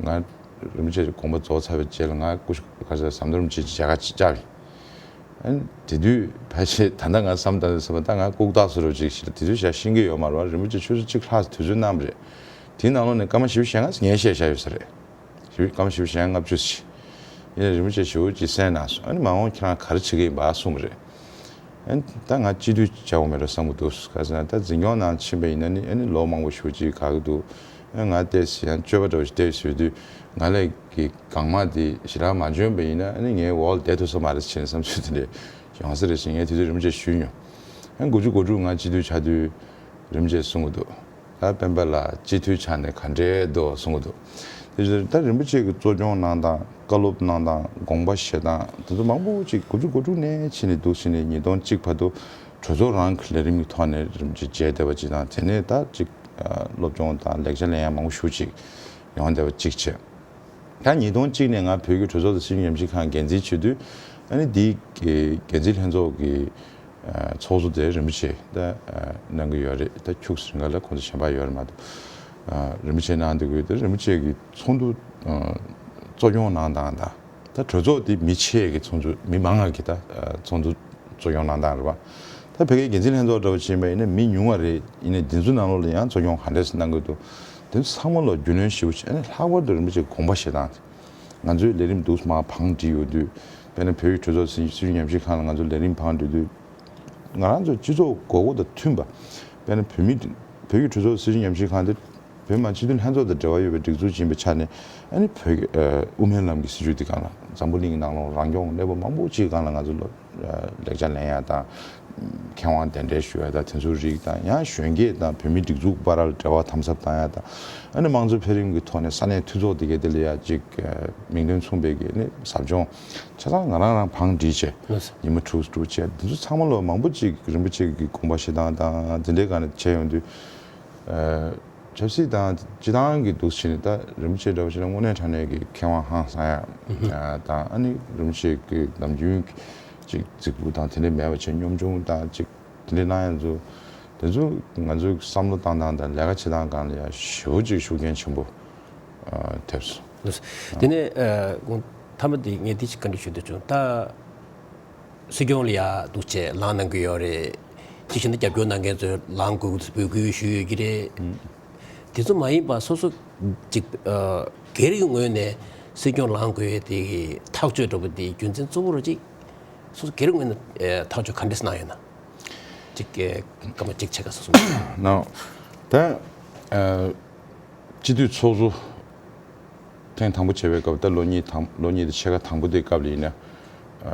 ང་རིན་པོ་ཆེ་དགོངས་པ་རྫོགས་ཚར་བའི་རྗེས་ལ་ང་སྐུ་ཞབས་ག་ས་ཟམ་གདོང་རིན་པོ་ཆེ་མཇལ་ཁ་ཅིག་བཅར་བས། ཨ་ནི་དེ་དུས་ཕལ་ཆེར་ད་ལྟ་ང་བསམ་བཏང་དུས་ཙམ་པ་ད་ང་ལྐུགས་རྟགས་བཟོ་འདྲ་ཅིག་ཞིག་ལ་དེ་དུས་ཞག་ཤེས་ཀྱི་ཡོད་མ་རེད་བ། རིན་པོ་ཆེ་ཆུ་ཚོད་གཅིག་ལྷག་ཙམ་དུས་ཚོད་གནང་བ་རེད། དེའི་ནང་ལོགས་ནས་སྐར་མ་བཞི་བཅུ་ཞེ་ལྔ་ངས་བཤད་བཞག་ཡོད་ས་རེད། བཞི་བཅུ་སྐར་མ་བཞི་བཅུ་ཞེ་ལྔ་ལྔ་བཅུ་ཞིག་ཡིན་ན་རིན་པོ་ཆེ་ཞེ་པོ་ཅིག་གསན་གནང་སོང་། ཨ་ནི་མ་འོངས་ཁྱེད་རང་ག་རེ་བྱེད་ཀྱི་ཡིན་པ་གསུངས་པ་རེད། ཨ་ནི་ད་ང་སྤྱི་འཐུས་བྱ་དགོས་མེད་འགྲོ་བསམ་གྱི་འདུག་ག་ཟེར་ན་ད་འཛིན་སྐྱོང་ནང་ཕྱིན་པ་ཡིན་ན་ནི་ཨ་ནི་ལོ་མང་པོ་ཞེ་པོ་ཅིག་དགའ་གི་འདུག་ཨ་ང་བལྟས་ཡང་སྤྱོད་པ་འདྲ་བོ་ཞིག་བལྟས་ཡོད་དུས་ང་ལས་ཀྱི་གང་མང་དེ་ཞེ་དྲག་མ་འཇོན་པ་ཡིན་ན་ཨ་ནི་ངའི་འོག་ལ་བསྡད་ཐུབ་ས་མ་རེད་ཟེར་ནས་བསམ་ཚུལ་དེ་འདྲ་ཡོང་ས་རེད་ཟེར་ངས་དེ་དུས་རིན་པོ་ཆེ་ཞུས་མྱོང་། ཨ་དགུ་བཅུ་གོ་དྲུག་ང་སྤྱི་འཐུས་ཆགས་དུས་རིན་པོ་ཆེས་གསུང་གི་འདུག་ད་སྤེན་པ་ལགས་སྤྱི་འཐུས་ཆགས་ནས་ག་འདྲས་འདུག་གསུང་གི་འདུག་དེ་བཞིན་ད་རིན་པོ་ཆེ་གིས་གཙོ་སྐྱོང་གནང་སྟངས། བཀའ་སློབ་གནང་སྟངས། དགོངས་པ་བཞེས་སྟངས། དེ་ཚོ་མང་པོ་ཅིག་དགུ་བཅུ་གོ་དྲུག་ནས་ཕྱིན་ནས་འདུག་ཕྱིན་ནས་ཉིས་སྟོང་གཅིག་བར་དུ་གྲོས་ཚོགས་རང་གི་ལས་རིམ་གྱི་ཐོག་ནས་རིན་པོ་ཆེ་མཇལ་བསྡད་པ་ཅིག་དང་། དེ་ནས་ད་ཅིག་སློབ་སྦྱོང་དང་ལེགས་ཆ་ལེན་ཡ་མང་པོ་ཞེ་པོ་ཅིག་ཡོང་བསྡད་པ་གཅིག་བྱས། ད་ཉིས་སྟོང་གཅིག་ནས་ང་བོད་ཀྱི་གྲོས་ཚོགས་དང་སྲིད་བྱུས་ཉམས་ཞིབ་ཁང་འགན་འཛིན་བྱེད་དུས་ཨ་ནི་འདིའི་འགན་འཛིན་ལྷན་ཚོགས་ཀྱི་ཚོགས་གཙོ་དེ་རིན་པོ་ཆེ་ད་གནང་གི་ཡོད་རེད། ད་ཁྱུག་ཙམ་རིང་ག་ལ་ཁོང་ཚོ་གཞན་པ་ཡོད་རེད་མ་གཏོགས། རིན་པོ་ཆེ་གནང་འདུག་གི། དེ་རིན་པོ་ཆེ་གི་ཚོགས་འདུ་གཙོ་སྐྱོང་གནང་སྟངས་དང་། ད་གྲོས་ཚོགས་དེ་མི་ཆེ་གི་ཚོགས་འདུ། མི་མང་ང་གི་ད་ཚོགས་འདུ་གཙོ་སྐྱོང་གནང་སྟངས་རེད་པ། ད་བོད་ཀྱི་འགན་འཛིན་ལྷན་ཚོགས་འདྲ་བོ་ཅིག་ཡིན་པ་ཡིན་ན་མི་ཉུང་བ་རེད། ཡིན་ནའི་འདི་ཚོ་ནང་ལོགས་ལ་ཡང་གཙོ་སྐྱོང་ག་འདྲས་གནང་གི་འདུག་དེ་ཚོ་ཚང་མ་ལ་རྒྱུས་ལོན་ཞེ་པོ་བྱས། ཨ་ནི་ལྷག་པར་དུ་རིན་པོ་ཆེའི་དགོངས་པ་བཞེས་སྟངས་དེ། ང་ཚོའི་ལས་རིམ་འདུག་སེ་མར་བང་སྒྲིག་ཡོང་དུས། དཔེར་ན་བོད་ཀྱི་གྲོས་ཚོགས་སྲིད་སྲིད་བྱུས་ཉམས་ཞིབ་ཁང་ལ་ང་ཚོ་ལས་རིམ་བང་སྒྲིག་དུས། ང་རང་ཚོའི་སྤྱི་ཚོགས་དགོས་མཁོ་དང་མཐུན་པ། དཔེར་ན་བོད་མི་བོད་ཀྱི་གྲོས་ཚོགས་སྲིད་བྱུས་ཉམས་ཞིབ་ཁང་དེ་བོད་མི་མང་སྤྱི་འཐུས་ལྷན་ཚོགས་དང་འབྲེལ་བ་ཡོད་པའི་སྒྲིག་འཛུགས་ཅིག་ཡིན་པའི་ཆ་ནས། ཨ་ནི་བོད་ཀྱི་ཨ་དབུ་མའི་ལམ་གྱི་སྲིད་བྱུས་འདི་སྒང་ལ་འཛམ་བུ་གླིང་གི་ནང་ལོགས་རང་སྐྱོང་གནས་བབ་མང་པོ་ཅིག་སྒང་ལ་ང་ཚོ་ལོ་ལེགས་ཆ་ལེན་ཡ་དང་། མཁས་དབང་གདན་འདྲེན་ཞུ་ཡ་དང་། དེ་ཚོའི་རིགས་དང་། ཡང་གཞོན་སྐྱེས་དང་བོད་མིའི་སྒྲིག་འཛུགས་བར་ལ་འབྲེལ་བ་དམ་ཟབ་བཏང་ཡ་དང་། ཨ་ནི་དམངས་གཙོའི་འཕེལ་རིམ་གྱི་ཐོག་ནས་ས་གནས་འཐུས་ཚོགས་དེ་གའི་དེ་ལ་ཡ་ཅིག་ཨ་མིང་དོན་མཚུངས་པའི་གི་ནི་ཟབ་སྦྱོང་ཆ་ཚང་ང་རང་རང་བང་སྒྲིག་བྱས། ལགས་སོ། ཉི་མ་དྲུག་དྲུག་བྱས། དེ་ཚོ་ཚང་མ་ལོ་མང་པོ་ཅིག་རིན་པོ་ཆེ་གི་དགོངས་པ་བཞེས་སྟངས་དང་དེ་འདྲའི་སྒང་ནས་བྱས་ཡོང་དུས། ཨ་ཆབ་སྲིད་དང་སྤྱི་བཏང་གི་འདུག་བྱས་ནས་ད་རིན་པོ་ཆེ་འདྲ་བོ་བྱས་ན་དངོས་གནས་དྲང་གནས་ཀྱི་མཁས་དབང་ཧང་སང་ཡ་དང་། ཨ་ནི་རིན་པོ་ཆེ་གི་ནམ་རྒྱུན་ཅིག་རྫིག་པོ་དང་དེ་འདྲ་མེད་པ་བྱས། སྙོམས་ཆུང་དང་ཅིག་དེ་འདྲ་གནང་ཡ་ཚོ་ དེ་ཚོ་ང་ཚོའི་བསམ་བློ་བཏང་སྟངས་དང་ལས་ཀ་བྱེད་སྟངས་སྒང་ལ་ཡང་ཞེ་པོ་ཅིག་ཤུགས་རྐྱེན་ཆེན་པོ་ཨ་ཐེབས་སོང་། ལགས་སོ། དེ་ནས་ཨ་དགོངས་མཐའ་མ་དེ་ངས་འདི་ཅིག་བཀའ་འདྲི་ཞུ་འདོད་བྱུང་། ད་སྲིད་སྐྱོང་ལ་ཡ་འདུག་བྱས་ལངས་གནང་གི་ཡོད་རེད། ཅིག་བྱས་ན་རྒྱབ་སྐྱོར་གནང་མཁན་ཚོས་ལངས་དགོས་ཀྱི་འདུག་འབོད་སྐུལ་ཞུས་ཡོད་ཀྱི་རེད། དེ་ཚོ་མ་ཡིན་པ་སོ་སོ་ཅིག་ཨ་སྒེར་གྱི་ངོས་ནས་སྲིད་སྐྱོང་ལངས་དགོས་ཡས་དེ་གི་ཐག་གཅོད་འདྲ་པོ་དེ་རྒྱུ་མཚན་གཙོ་བོ་ར་ཅིག་སོ་སོ་སྒེར་ངོས་ནས་ཨེ་ཐག་གཅོད་ག་འདྲས་གནང་ཡོད་ན། གཅིག་ཨེ་སྐར་མ་གཅིག་ཕྱེད་ཀ་སོ་སོ་མ། ནའོ། ད་ཨ་སྤྱི་འཐུས་ཚོགས་གཙོ་ཐེངས་དང་པོ་བྱས་པའི་སྐབས། ད་ལོ་གཉིས་དང་ལོ་གཉིས་དང་ཕྱེད་ཀ་དང་པོ་དེའི་སྐབས་ལ་ཡིན་ན། ཨ་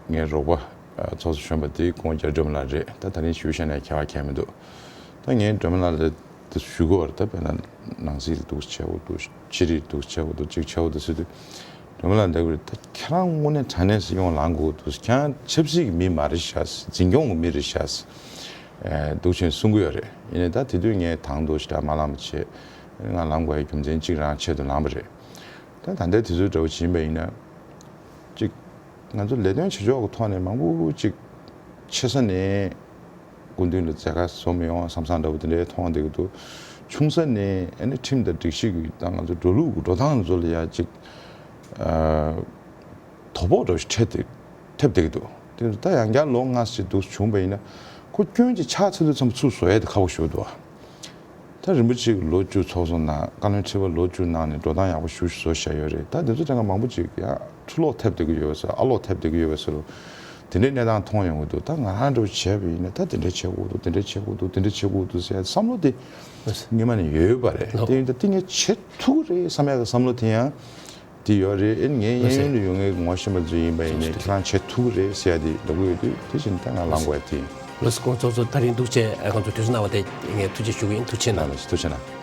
ངའི་རོགས་པ་ཨ་ཚོགས་གཙོ་གཞོན་པ་དེ་ཁོང་རྒྱ་སྒྲོལ་མ་ལགས་རེད། ད་ད་རིང་ཞུ་བཞག་ནས་ཁྱད་པར་གང་ཡང་མི་འདུག་ད་ངས་སྒྲོལ་མ་ལགས་ལ་དེ་ཞུ་དགོས་པ་རེད། ད་དཔེར་ན་ནང་སྲིད་ལ་འདུག་བྱེད་དགོས་འདུག་ཕྱི་རིགས་འདུག་བྱེད་དགོས་འདུག་ཅིག་བྱེད་དགོས་འདུག་ཟེར་དུས། སྒྲོལ་མ་ལགས་འདི་རེད། ད་ཁྱེད་རང་དངོས་གནས་དྲང་གནས་སྲིད་སྐྱོང་ལངས་དགོས་འདུག་ཁྱེད་རང་ཆབ་སྲིད་ཀྱི་མི་མ་རེད་ཤག་འཛིན་སྐྱོང་གི་མི་རེད་ཤག་ཨེ་འདུག་བྱས་གསུང་གི་ཡོད་རེད། ཡིན་ནའི་ད་དེ་དུས་ངས་དང་དུ་ཞེ་དྲག་མ་ལངས་པ་བྱས། ང་ལངས་དགོས་ཡའི་རྒྱུ་མཚན་གཅིག་རང་ཆེད་དུ་ལངས་པ་རེད། ད་ད་ལྟའི་དུས་ཚོད་འདྲ་བོ་ཕྱིན་པ་ཡིན་ན། གཅིག་ང་ཚོ་ལས་དོན་བྱེད་ཕྱོགས་ཀྱི་ཐོག་ནས་མང་པོ་ཅིག་ཆེ་ས་ནས་སྐུ་མདུན་ལ་མཛད་དཀའ་བཟོ་མི་ཡོང་བསམ་བསམ་འདྲ་བོ་དེ་འདྲའི་མཐོང་བསྡད་ཀྱི་འདུག་ཆུང་ས་ནས་ཨ་ནི་ཁྲིམས་དང་སྒྲིག་གཞི་གི་དང་ང་ཚོ་འགྲོ་ལུགས་ཀྱི་འགྲོ་སྟངས་ཚོ་ལ་ཡ་གཅིག་ཨ་དོ་ཕོག་འདྲ་བོ་ཞིག་འཕྲད་དེ་ཐེབས་བསྡད་ཀྱི་འདུག་དེ་ད་ཡང་བསྐྱར་ལོ་ལྔ་ཙམ་འདུག་བྱུང་པ་ཡིན་ན། ཁོ་སྐྱོན་ཅིག་ཆགས་ཚར་དུས་ཙམ་ཚུར་བཟོ་ཡས་དེ་ཁག་པོ་ཞིག་འདུག་ད་རིན་པོ་ཆེ་གིས་ལོ་བཅུ་ཚོགས་གཙོ་གནང་། བཀའ་བློན་ཁྲི་པ་ལོ་བཅུ་གནང་ནས་འགྲོ་སྟངས་ཡག་པོ་ཞེ་པོ་ཞིག་བཟོ་བཞག་ཡོད་རེད། ད་དེ་ཚོ་དྲན་ག་མང་པོ་ཅིག་ཡང་འཁྲུག་ལོག་ཐེབས་བསྡད་ཀྱི་ཡོད་པ་ཟེར། ཨ་ལོག་ཐེབས་བསྡད་ཀྱི་ཡོད་པ་ཟེར་རོ། དེ་འདྲའི་གནས་སྟངས་མཐོང་ཡོང་གི་འདུག་ད་ང་རང་འདྲ་བོ་བྱས་པ་ཡིན་ན། ད་དེ་འདྲ་བྱེད་དགོས་འདུག་དེ་འདྲ་བྱེད་དགོས་འདུག་དེ་འདྲ་བྱེད་དགོས་འདུག་ཟེར་ཡ་བསམ་བློ་དེ་སྔོན་མ་ནས་ཡོད་པ་རེད། དེ་ཡིན་ད་དེ་ངས་བྱེད་ཐུབ་ཀྱི་རེད་བསམ་ཡ་གི་བསམ་བློ་དེ་ཡང་དེ་ཡོད་རེད། ཨེ་ངའི་གཡས་གཡོན་དུ་ཡོད་མཁན་གྱི་ངོ་ཤེས་པ་ཚོ་ཡིན་པ་ཡིན་ནའི་ཁྱེད་རང་བྱེད་ཐུབ་ཀྱི་རེད་ཟེར་ཡ་དེ་ལབ་ཀྱི་ཡོད་དུས། དེ་བཞིན་ད་ང་ལངས་དགོས་ཡ་དེ་ཡིན། ལགས་སོ། སྐུ་ངོ་ཚོགས་གཙོ། ད་རིང་འདུག་བྱས་ང་ཚོ་གྲོས་གཞི་གནང་བ་དེ་ངས་ཐུགས་རྗེ་ཞུ་གི་ཡིན། ཐུགས་རྗེ་གནང་། ཐུགས་རྗེ་གནང་།